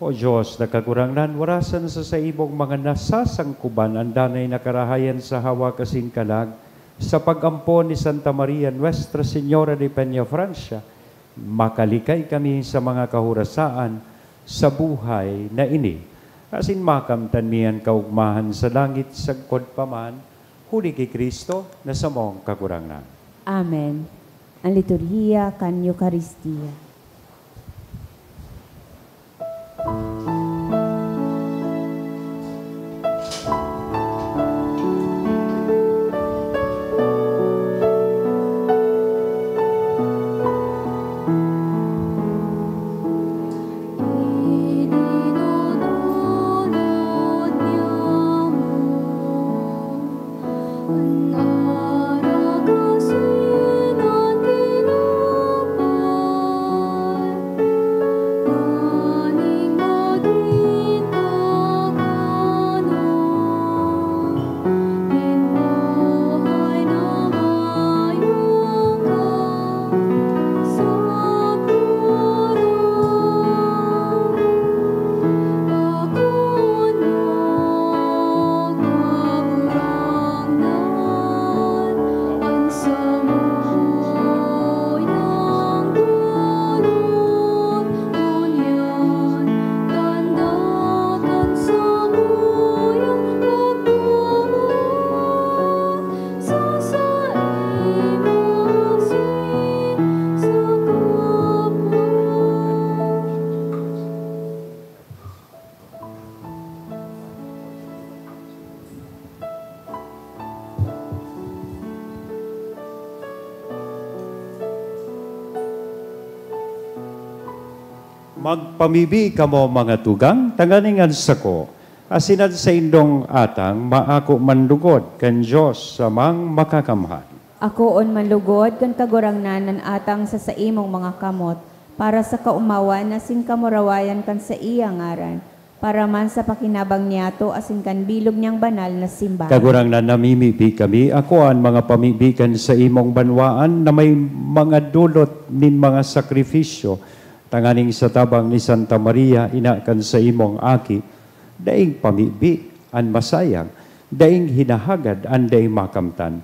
O Dios na Kagurangnan, warasan sa saimong mga nasasangkuban an danay na karahayan sa hawak asin kalag, sa pag-ampon ni Santa Maria Nuestra Señora de Peñafrancia, makalikay kami sa mga kahorasaan sa buhay na ini, asin makamtan mi an kaogmahan sa langit sagkod pa man, huli ki Cristo na samong Kagurangnan. Amen. An liturhiya kan Eukaristia. Magpamibi kamo, mga tugang, tanganing an sako asin an saindong atang maako man lugod kan Dios Amang Makakamhan. Akoon man lugod kan Kagurangnan an atang sa saimong mga kamot, para sa kaomawan asin kamurawayan kan saiyang ngaran, para man sa pakinabang niyato asin kan bilog niyang banal na simbahan. Kagurangnan, namimibi kami, akoa an mga pamibi kan saimong banwaan na may mga dulot nin mga sakrifisyo, tanganing sa tabang ni Santa Maria, ina kan saimong Aki, daing pamibi an masayang, daing hinahagad an daing makamtan.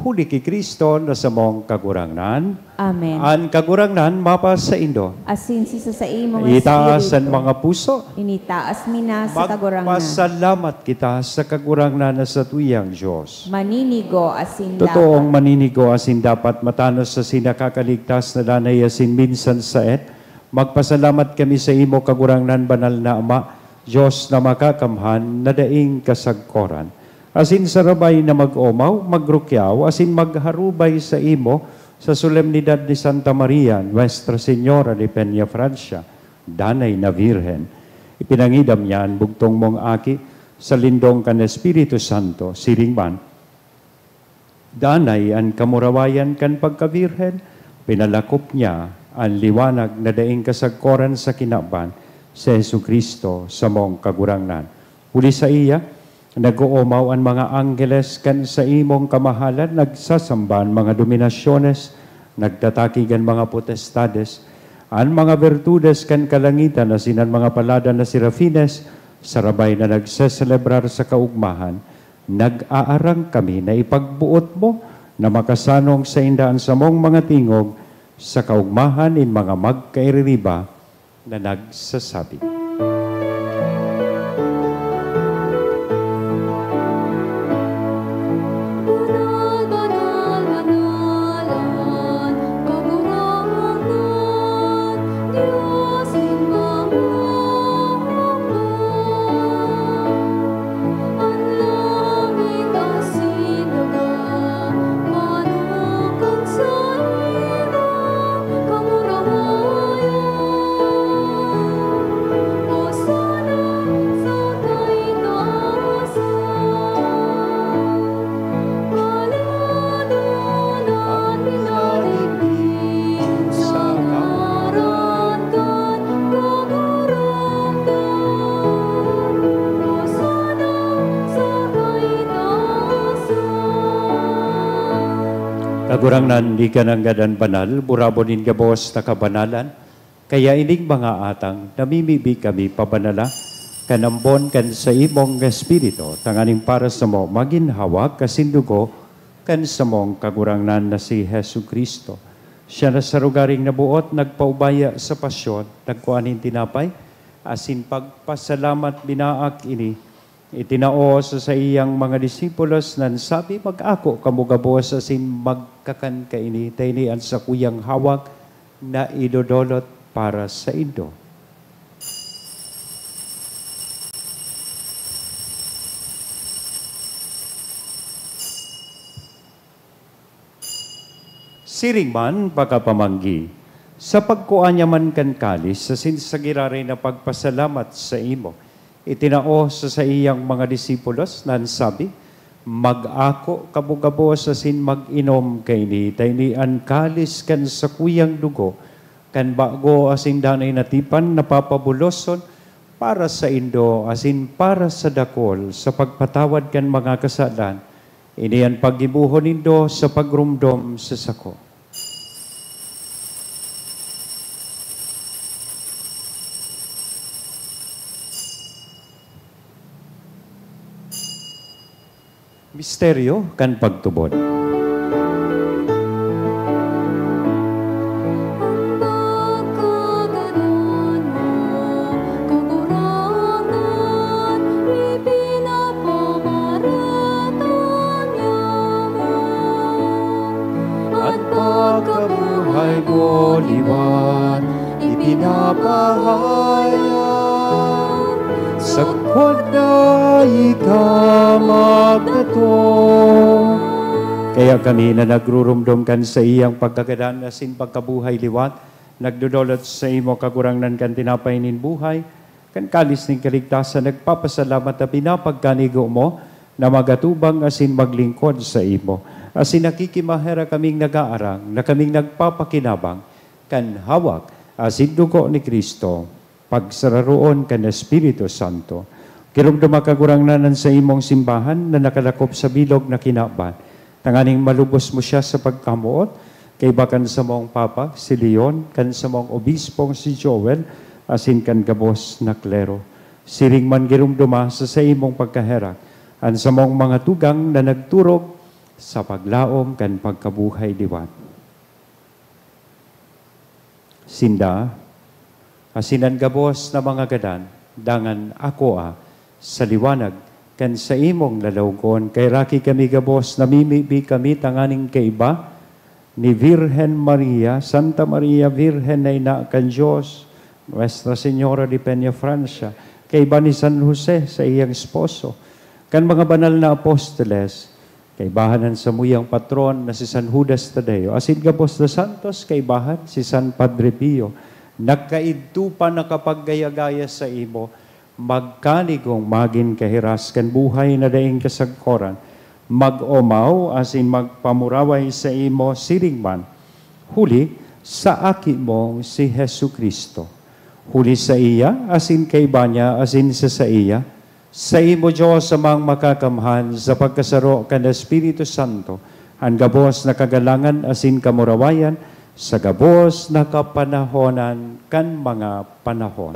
Huli ki Cristo na samong Kagurangnan. Amen. An Kagurangnan mapasaindo. Asin si sa saimong Itaas an espiritu. Mga puso. Initaas mi na sa Kagurangnan. Magpasalamat kita sa Kagurangnan na satuyang Dios. Maninigo asin Totoong dapat. Maninigo asin dapat, matanos asin nakakaligtas na danay asin minsan saet. Magpasalamat kami sa imo, Kagurangnan, banal na Ama, Dios na makakamhan, na daing kasagkoran. Asin sarabay na mag-omaw, magrukyaw, asin magharubay sa imo sa solemnidad ni Santa Maria, Nuestra Señora de Peñafrancia, danay na Birhen. Ipinangidam niya an bugtong mong Aki sa lindong kan Espiritu Santo, siring man, danay an kamurawayan kan pagkabirhen, pinalakop niya an liwanag na daing kasagkoran sa kinaban, si Jesu-Cristo, samong Kagurangnan. Huli saiya, nag-oomaw an mga angheles kan saimong kamahalan, nagsasamba an mga dominasyones, nagtatakig an mga potestades, an mga bertudes kan kalangitan asin an mga palada na serafines, sarabay na nagseselebrar sa kaugmahan. Nag-aarang kami na ipagboot mo na makasanong sainda an samong mga tingog sa kaugmahan nin mga magkaiririba na nagsasabi. Banal, banal, banal an Kagurangnan, Dios nin mga olang. An langit asin daga, manukad sa imo kamurawayan. Hosana sa taitaasan. Haladan an pinadigdi sa ngaran kan Kagurangnan. Hosana sa taitaasan. Kagurangnan, ika nanggad an banal, burabon nin gabos na kabanalan. Kaya ining mga atang, namimibi kami pabanala kan ambon kan saimong Espiritu, tanganing para samo magin hawak asin dugo kan samong Kagurangnan na si Jesu-Cristo. Siya na sa rogaring naboot, nagpaubaya sa pasyon, nagkua nin tinapay, asin pagpasalamat, binaak ini, itinao sa saiyang mga disipulos, na nagsabi, "Mag-ako kamo gabos asin magkakan kaini, ta ini an sakuyang hawak na idodolot para saindo." Siring man, pakapamanggi, sa pagkua niya man kan kalis, asin sa giraray na pagpasalamat saimo, itinao sa saiyang mga disipulos, na nagsabi, "Mag-ako kamo gabos asin mag-inom kaini, ta ini an kalis kan sakuyang dugo, kan bago asin danay na tipan, na papabuloson para saindo asin para sa dakul sa pagpatawad kan mga kasalan. Ini an paggibohon nindo sa pagromdom sa sako." Misteryo kan pagtubod. An pagkagadan mo, Kagurangnan, ipinapamaratang niamo. An pagkabuhay mo liwat ipinapahayag, sagkod na ika magdatong. Kaya kami na nagruromdom kan saiyang pagkagadan asin pagkabuhay liwat, Nagdodolot sa imo, Kagurangnan, kan tinapay nin buhay, kan kalis nin kaligtasan, nagpapasalamat na pinapagkanigo mo na magatubang asin maglingkod sa imo. Asin nakikimaherak kaming nag-aarang na kaming nagpapakinabang kan hawak asin dugo ni Cristo, pagsararoon kan Espiritu Santo. Giromdoma, Kagurangnan, an saimong simbahan na nakalakop sa bilog na kinaban, tanganing malubos mo siya sa pagkamoot, kaiba kan samong Papa, si Leon, kan samong Obispong si Joel, asin kan gabos na klero. Siring man giromdoma sa saimong pagkaherak an samong mga tugang na nagturog sa paglaom kan pagkabuhay liwat. Sinda, asin an gabos na mga gadan, dangan akoa sa liwanag kan saimong lalawgon. Kaheraki kami gabos, namimibi kami tanganing kaiba ni Virgen Maria, Santa Maria, Virgen na Ina kan Dios, Nuestra Señora de Peñafrancia, kaiba ni San Jose, saiyang esposo, kan mga banal na apostoles, kaibahan an samuyang patron na si San Judas Tadeo, asin gabos na santos, kaibahan si San Padre Pio, na kaidto pa nakapaggaya-gaya saimo, magkanigong magin kahiras kan buhay na daing kasagkoran, mag-omaw asin magpamuraway saimo siring man, huli sa Aki mong si Jesu-Cristo. Huli saiya, asin kaiba niya, asin sa saiya, saimo, Dios Amang Makakamhan, sa pagkasaro kan Espiritu Santo, an gabos na kagalangan asin kamurawayan sa gabos na kapanahonan kan mga panahon.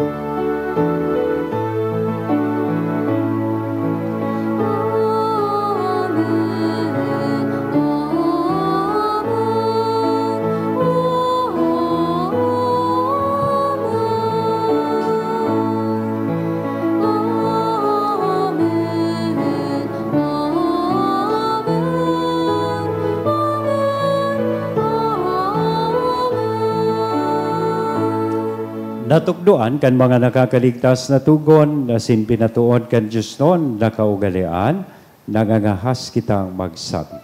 Natukdoan kan mga nakakaligtas na togon asin pinatood kan diosnon na kaugalean, nangangahas kitang magsabi.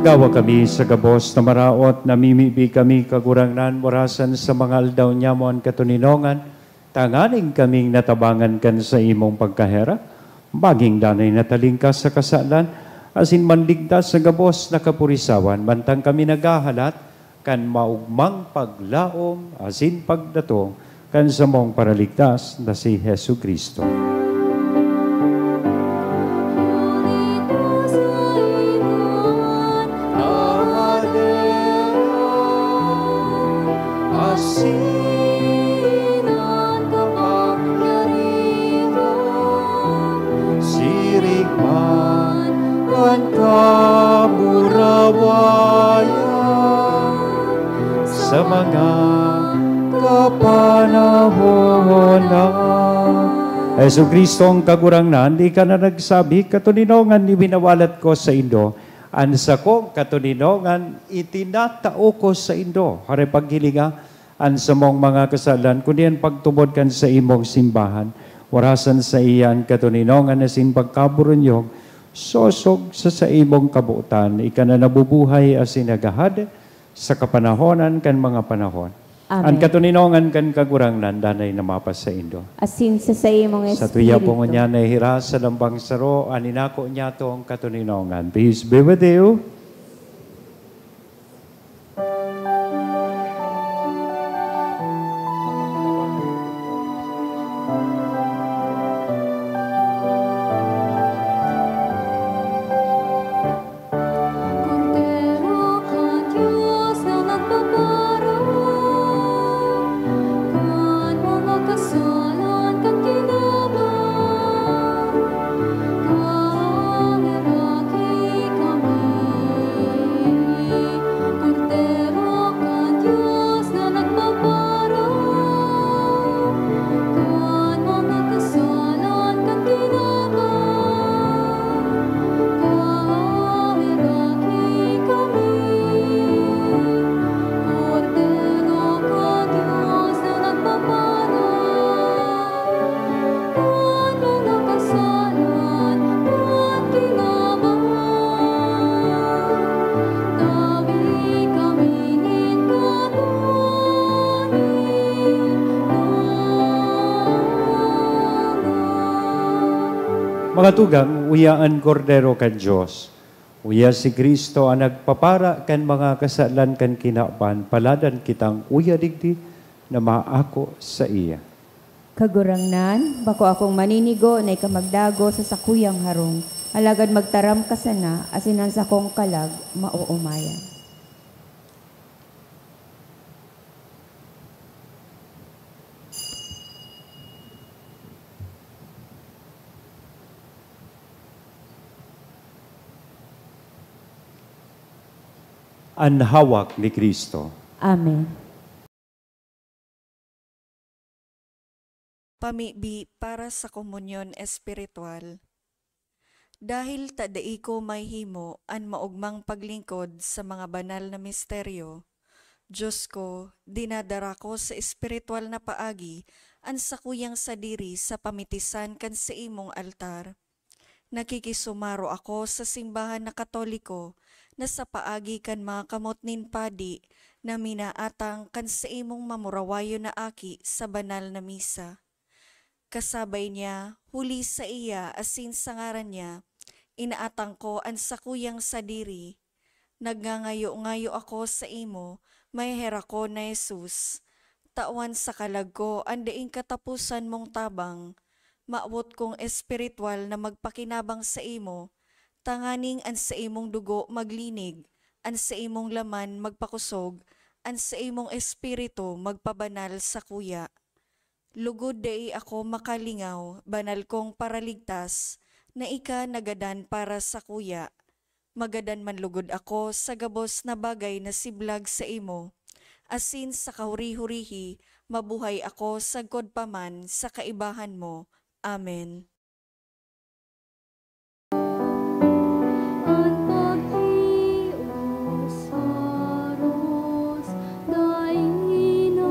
Agawa kami sa gabos na maraot, namimibi kami, Kagurangnan, orasan sa mga aldaw niamo an katoninongan, tanganing kaming natabangan kan saimong pagkaherak, magin danay na talingkas sa kasalan, asin manligtas sa gabos na kapurisawan, mantang kami naghahalat kan maogmang paglaom asin pagdatong kan samong Paraligtas na si Jesu-Cristo. Asin an kapangyarihan, siring man an kamurawayan sa mga kapanahonan. Jesu-Cristo ang Kagurangnan, ika na nagsabi, "Katoninongan ibinawalat ko saindo, an sakong katoninongan itinatao ko saindo." Hare paghilinga an samong mga kasalan, kundi an pagtubod kan saimong simbahan. Warasan saiya an katoninongan asin pagkaburunyog, sosog sa saimong kabotan. Ika na nabubuhay asin naghahade sa kapanahonan kan mga panahon. Amen. An katoninongan kan Kagurangnan danay na mapasaindo. Asin sa saimong Sa tuya po espiritu. Ngunyan na hiras sa lambang saro, an inako niyato ang katoninongan. Peace be with you. Kordero kan Dios na nagpapara kan mga kasalan kan kinaban, paheraki kami. Kordero kan Dios na nagpapara kan mga kasalan kan kinaban, paheraki kami. Kordero kan Dios na nagpapara kan mga kasalan kan kinaban, tabi kami nin katoninongan. Mga tugang, uya an Kordero kan Dios. Uya si Cristo an nagpapara kan mga kasalan kan kinaban, paladan kitang uya digdi na maako saiya. Kagurangnan, bako akong maninigo na ika magdagos sa sakuyang harong, alagad magtaram ka sana, asin an sakong kalag maoomayan. An hawak ni Cristo. Amen. Pamibi para sa komunyon espiritual. Dahil ta dai ko mahimo an maogmang paglingkod sa mga banal na misteryo, Dios ko, dinadara ko sa espiritual na paagi an sakuyang sadiri sa pamitisan kan saimong altar. Nakikisumaro ako sa simbahan na Katoliko na sa paagi kan mga kamot nin padi na minaatang kan saimong mamurawayon na aki sa banal na misa. Kasabay niya, huli saiya asin sa ngaran niya, inaatang ko an sakuyang sadiri. Nagngangayo-ngayo ako saimo, maheherakon na Jesus. Tawan sa kalag ko an daing kataposan mong tabang. Mawot kong espiritual na magpakinabang saimo, tanganing an saimong dugo maglinig, an saimong laman magpakosog, an saimong espiritu magpabanal sakuya. Lugod dai ako makalingaw, banal kong Paraligtas, na ika nagadan para sakuya. Magadan man lugod ako sa gabos na bagay na siblag saimo, asin sa kahuri-hurihi mabuhay ako sagkod pa man sa kaibahan mo. Amen. An pagtios sa Dios dai na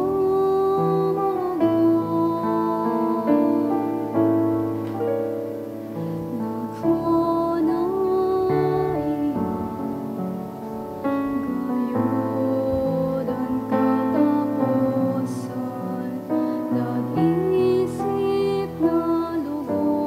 maogma. Nagfana iyan, gayod an kataposan, nag-isip na lugod.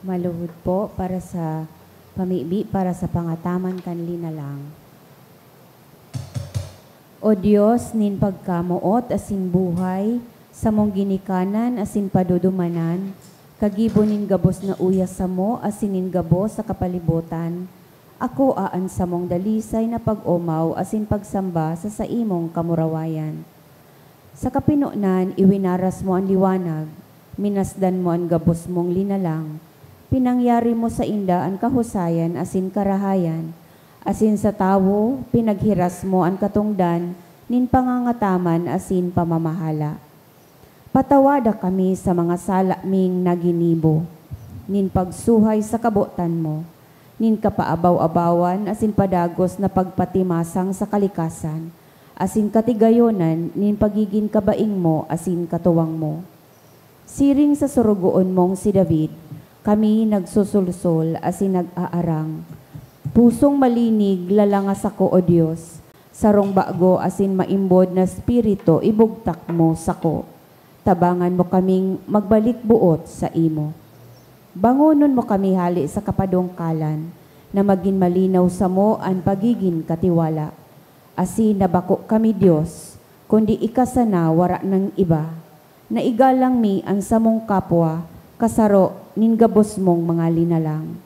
Maluhod po para sa pamibi para sa pangataman kan linalang. O Dios nin pagkamoot asin buhay, samong ginikanan asin padudumanan, kagibo nin gabos na uya samo asin nin gabos sa kapalibotan, akoa an samong dalisay na pag-omaw asin pagsamba sa saimong kamurawayan. Sa kapinonan, iwinaras mo an liwanag, minasdan mo an gabos mong linalang, pinangyari mo sainda an kahusayan asin karahayan, asin sa tawo, pinaghiras mo an katongdan nin pangangataman asin pamamahala. Patawada kami sa mga sala ming naginibo, nin pagsuhay sa kabotan mo, nin kapaabaw-abawan asin padagos na pagpatimasang sa kalikasan, asin katigayonan nin pagigin kabaing mo asin katuwang mo. Siring sa sorogoon mong si David, kami nagsusulsol asin nag-aarang. Pusong malinig lalanga sako, O Dios, sarong bago asin maimbod na espiritu ibugtak mo sako. Tabangan mo kaming magbalik boot saimo. Bangonon mo kami hale sa kapadungkalan, na magin malinaw samo an pagigin katiwala. Asin na bako kami Dios, kundi ika sana, wara nang iba. Naigalang mi an samong kapwa, kasaro nin gabos mong mga linalang.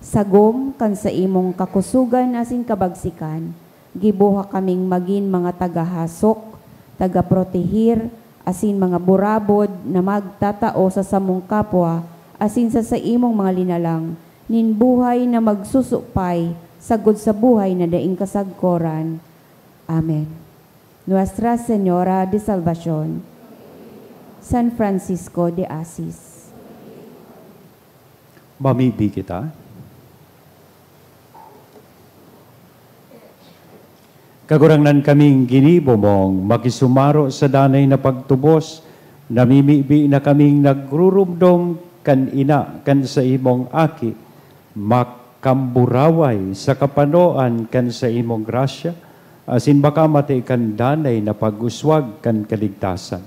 Sagom kan saimong kakusogan asin kabagsikan, giboha kaming magin mga tagahasok, tagaprotehir, asin mga burabod na magtatao sa samong kapwa asin sa saimong mga linalang nin buhay na magsusupay sagkod sa buhay na daing kasagkoran. Amen. Nuestra Señora de Salvacion, San Francisco de Assis. Mamibi kita. Kagurangnan, kaming ginibo mong makisumaro sa danay na pagtubos, namimibi na kaming nagrurumdom kan ina kan saimong aki, makamburaway sa kapanoan kan saimong grasya, asin makamati kan danay na pag-uswag kan kaligtasan.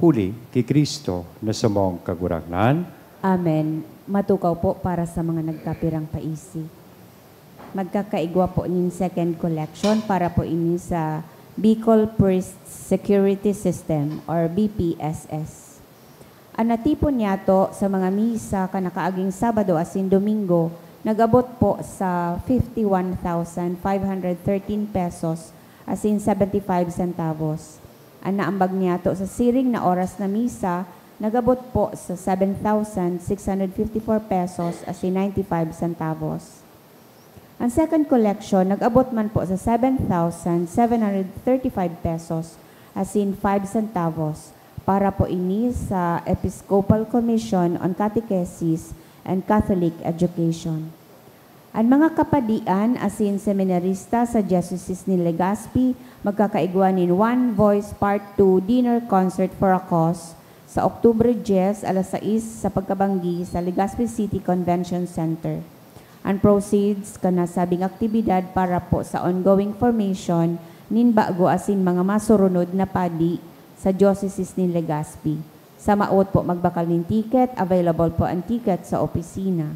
Huli ki Cristo na samong Kagurangnan. Amen. Matukaw po para sa mga nagkapirang paisi. Magkakaigwa po nin second collection para po ini sa Bicol Priests Security System or B P S S. An natipon niyato sa mga misa kan nakaaging Sabado asin Domingo nag-abot po sa fifty-one thousand five hundred thirteen pesos asin seventy-five centavos. An naambag niyato sa siring na oras na misa nag-abot po sa seven thousand six hundred fifty-four pesos asin ninety-five centavos. An second collection nag-abot man po sa seven thousand seven hundred thirty-five pesos asin five centavos para po ini sa Episcopal Commission on Catechesis and Catholic Education. An mga kapadian asin seminarista sa Diocese ni Legazpi magkakaigwa nin One Voice Part two Dinner Concert for a Cause sa Oktubre dyes, alas sais sa pagkabanggi sa Legazpi City Convention Center. An proceeds kan nasabing aktibidad para po sa ongoing formation nin bago asin mga masurunod na padi sa Diocese ni Legazpi. Sa maot po magbakal nin ticket, available po an ticket sa opisina.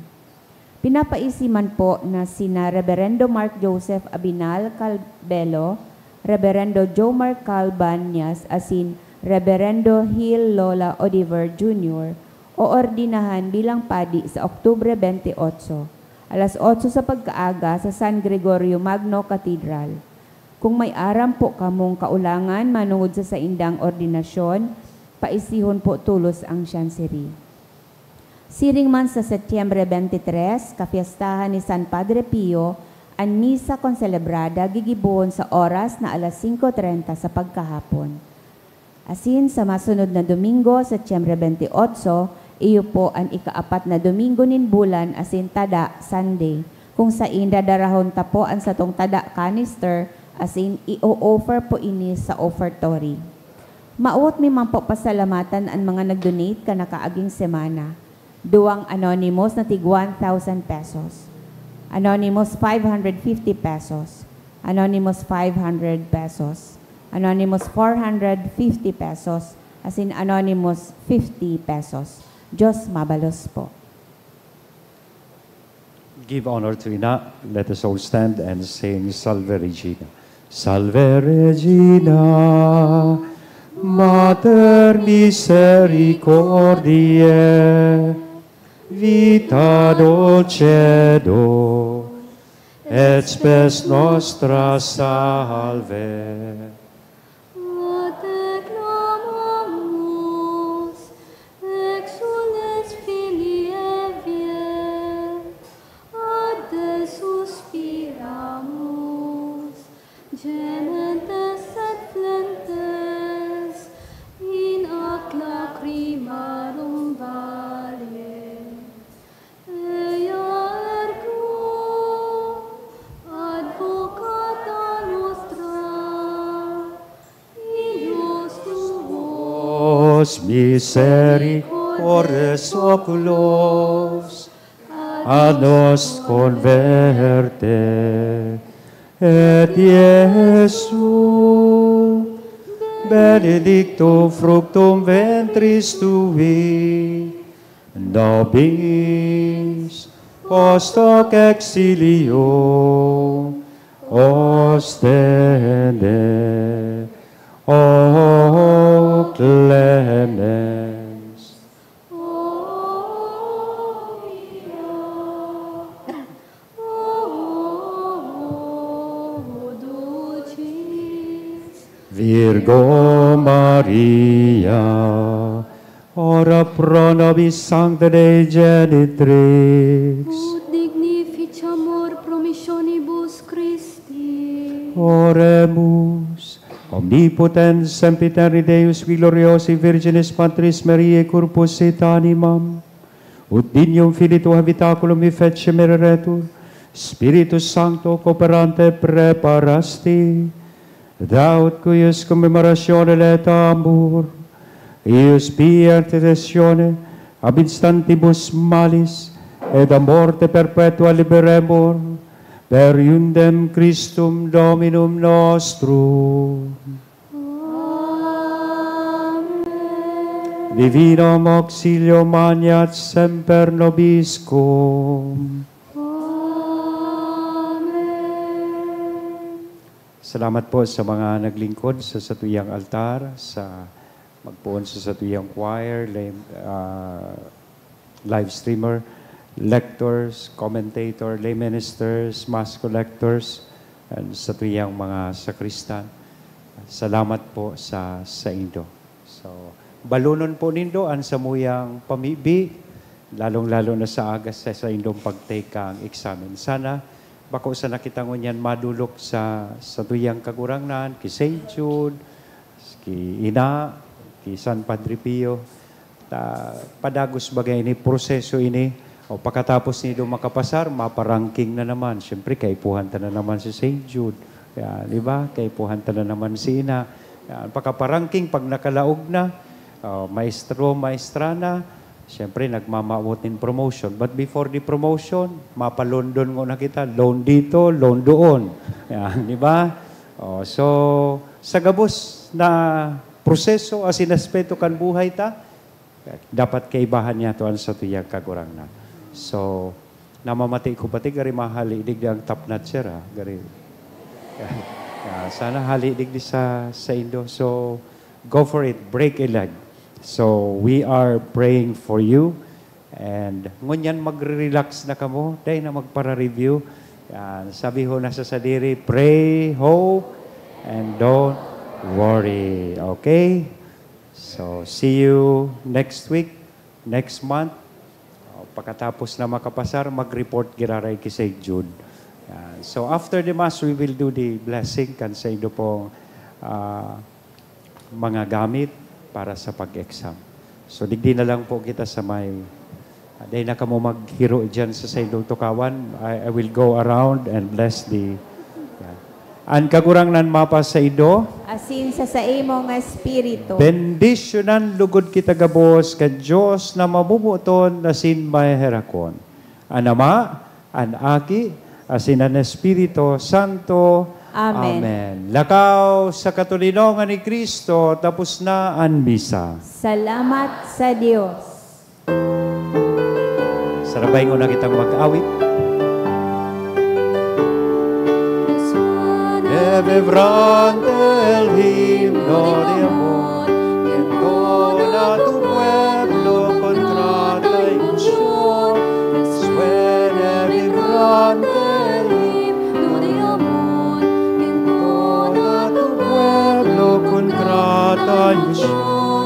Pinapaisi man po na sina Reberendo Mark Joseph Abinal Calbelo, Reberendo Jomar Cal Banyas asin Reberendo Gil Lola Odiver Junior oordinahan bilang padi sa Oktubre twenty-eight, alas otso sa pagkaaga sa San Gregorio Magno Cathedral. Kung may aram po kamong kaulangan manongod sa saindang ordinasyon, paisihon po tolos ang Chancery. Siring man sa Setyembre twenty-three, kapyestahan ni San Padre Pio, an misa konselebrada gigibohon sa oras na alas singko trenta sa pagkahapon. Asin sa masunod na Domingo, Setyembre twenty-eight, iyo po an ikaapat na Domingo nin bulan asin tada Sunday, kung sain dadarahon ta po an satong tada canister asin i-o-offer po ini sa offertory. Maot mi man po pasalamatan an mga nag-donate kan nakaaging semana. Duwang anonymous na tig one thousand pesos. Anonymous, five hundred fifty pesos. Anonymous, five hundred pesos. Anonymous, four hundred fifty pesos. Asin anonymous, fifty pesos. Diyos mabalos po. Give honor to Ina. Let us all stand and sing Salve Regina. Salve Regina, Mater misericordiae, vita dulcedo, et spes nostra salve. Te clamamus, exsules Filii Hevae, ad te suspiramus, gementes et flentes in hac lacrimarum valle. Ea ergo, advocata nostra, Dios tuos, misericordes oculos a nos converte, et Iesu, benedictum fructum ventris tui, nobis post hoc exilium ostende, O clemens. Virgo Maria, ora pro nobis Sancta Dei Genitrix. Ut dignificiamur promissionibus Christi. Oremus. Omnipotens, sempiterni Deus, qui gloriosae Virginis Matris Mariae corpus et animam, ut dignum Filii tuae habitaculum effici mereretur, Spiritus Sancto cooperante preparasti, thou, ut cuius commemoratione laetamur, eius pia intercessione ab instantibus malis et a morte perpetua liberemur, per eundem Christum Dominum nostrum. Amen. Divinum auxilium maneat semper nobiscum. Amen. Salamat po sa mga naglingkod sa satuyang altar, sa magpoon sa satuyang choir, lay, ah, live streamer, lectors, commentator, lay ministers, mass collectors, and satuyang mga sakristan. Salamat po sa saindo. So, balonon po nindo an samuyang pamibi, lalong-lalo na sa aga sa saindong pagtekang eksamen. Sana bako sana kita ngunyan madolok sa satuyang Kagurangnan, ki Saint Jude, ki Ina, ki San Padre Pio, ta padagos baga ini, proseso ini. O, pakatapos nindo makapasar, mapa-ranking na naman. Siyempre, kaipuhan ta na naman si Saint Jude. Yan, di ba? Kaipuhan ta na naman si Ina. Yan, pakapa-ranking, pag nakalaog na, o, maestro, maestra na, siyempre, nagmamawot nin promotion. But before the promotion, mapa-London ngona kita. Loan dito, loan doon. Yan, di ba? O, so, sa gabos na proseso asin aspeto kan buhay ta, dapat kaibahan niyato an satuyang Kagurangnan. So, namamati ko pati gari mahali digdi ang top notcher, ha? Gari. Ah, sana hali digdi sa, saindo. So, go for it. Break a leg. So, we are praying for you. And ngunyan magre-relax na kamo. Dai na magpara-review. Yan. Sabi ho na sa sadiri, pray, hope, and don't worry. Okay? So, see you next week, next month. O, pakatapos na makapasar, mag-report giraray ki Saint Jude. Yan. So, after the Mass, we will do the blessing kan saindo pong, ah, mga gamit para sa pag-exam. So, digdi na lang po kita sa may, ah, dai na kamo maghiro diyan sa saindong tukawan. I, I will go around and bless the, yan. An Kagurangnan mapasaindo. Asin sa saimong espiritu. Bendisyonan lugod kita gabos kan Dios na mabubuton asin maheherakon. An Ama, an Aki, asin an Espiritu Santo. Amen. Amen. Lakaw sa katoninongan ni Cristo, tapos na an misa. Salamat sa Dios. Sarabay ngona kitang mag-awit. Vibrante el himno de amor, que entona tu pueblo con grata ilusión. Suene vibrante el himno de amor, que entona tu pueblo con grata ilusión.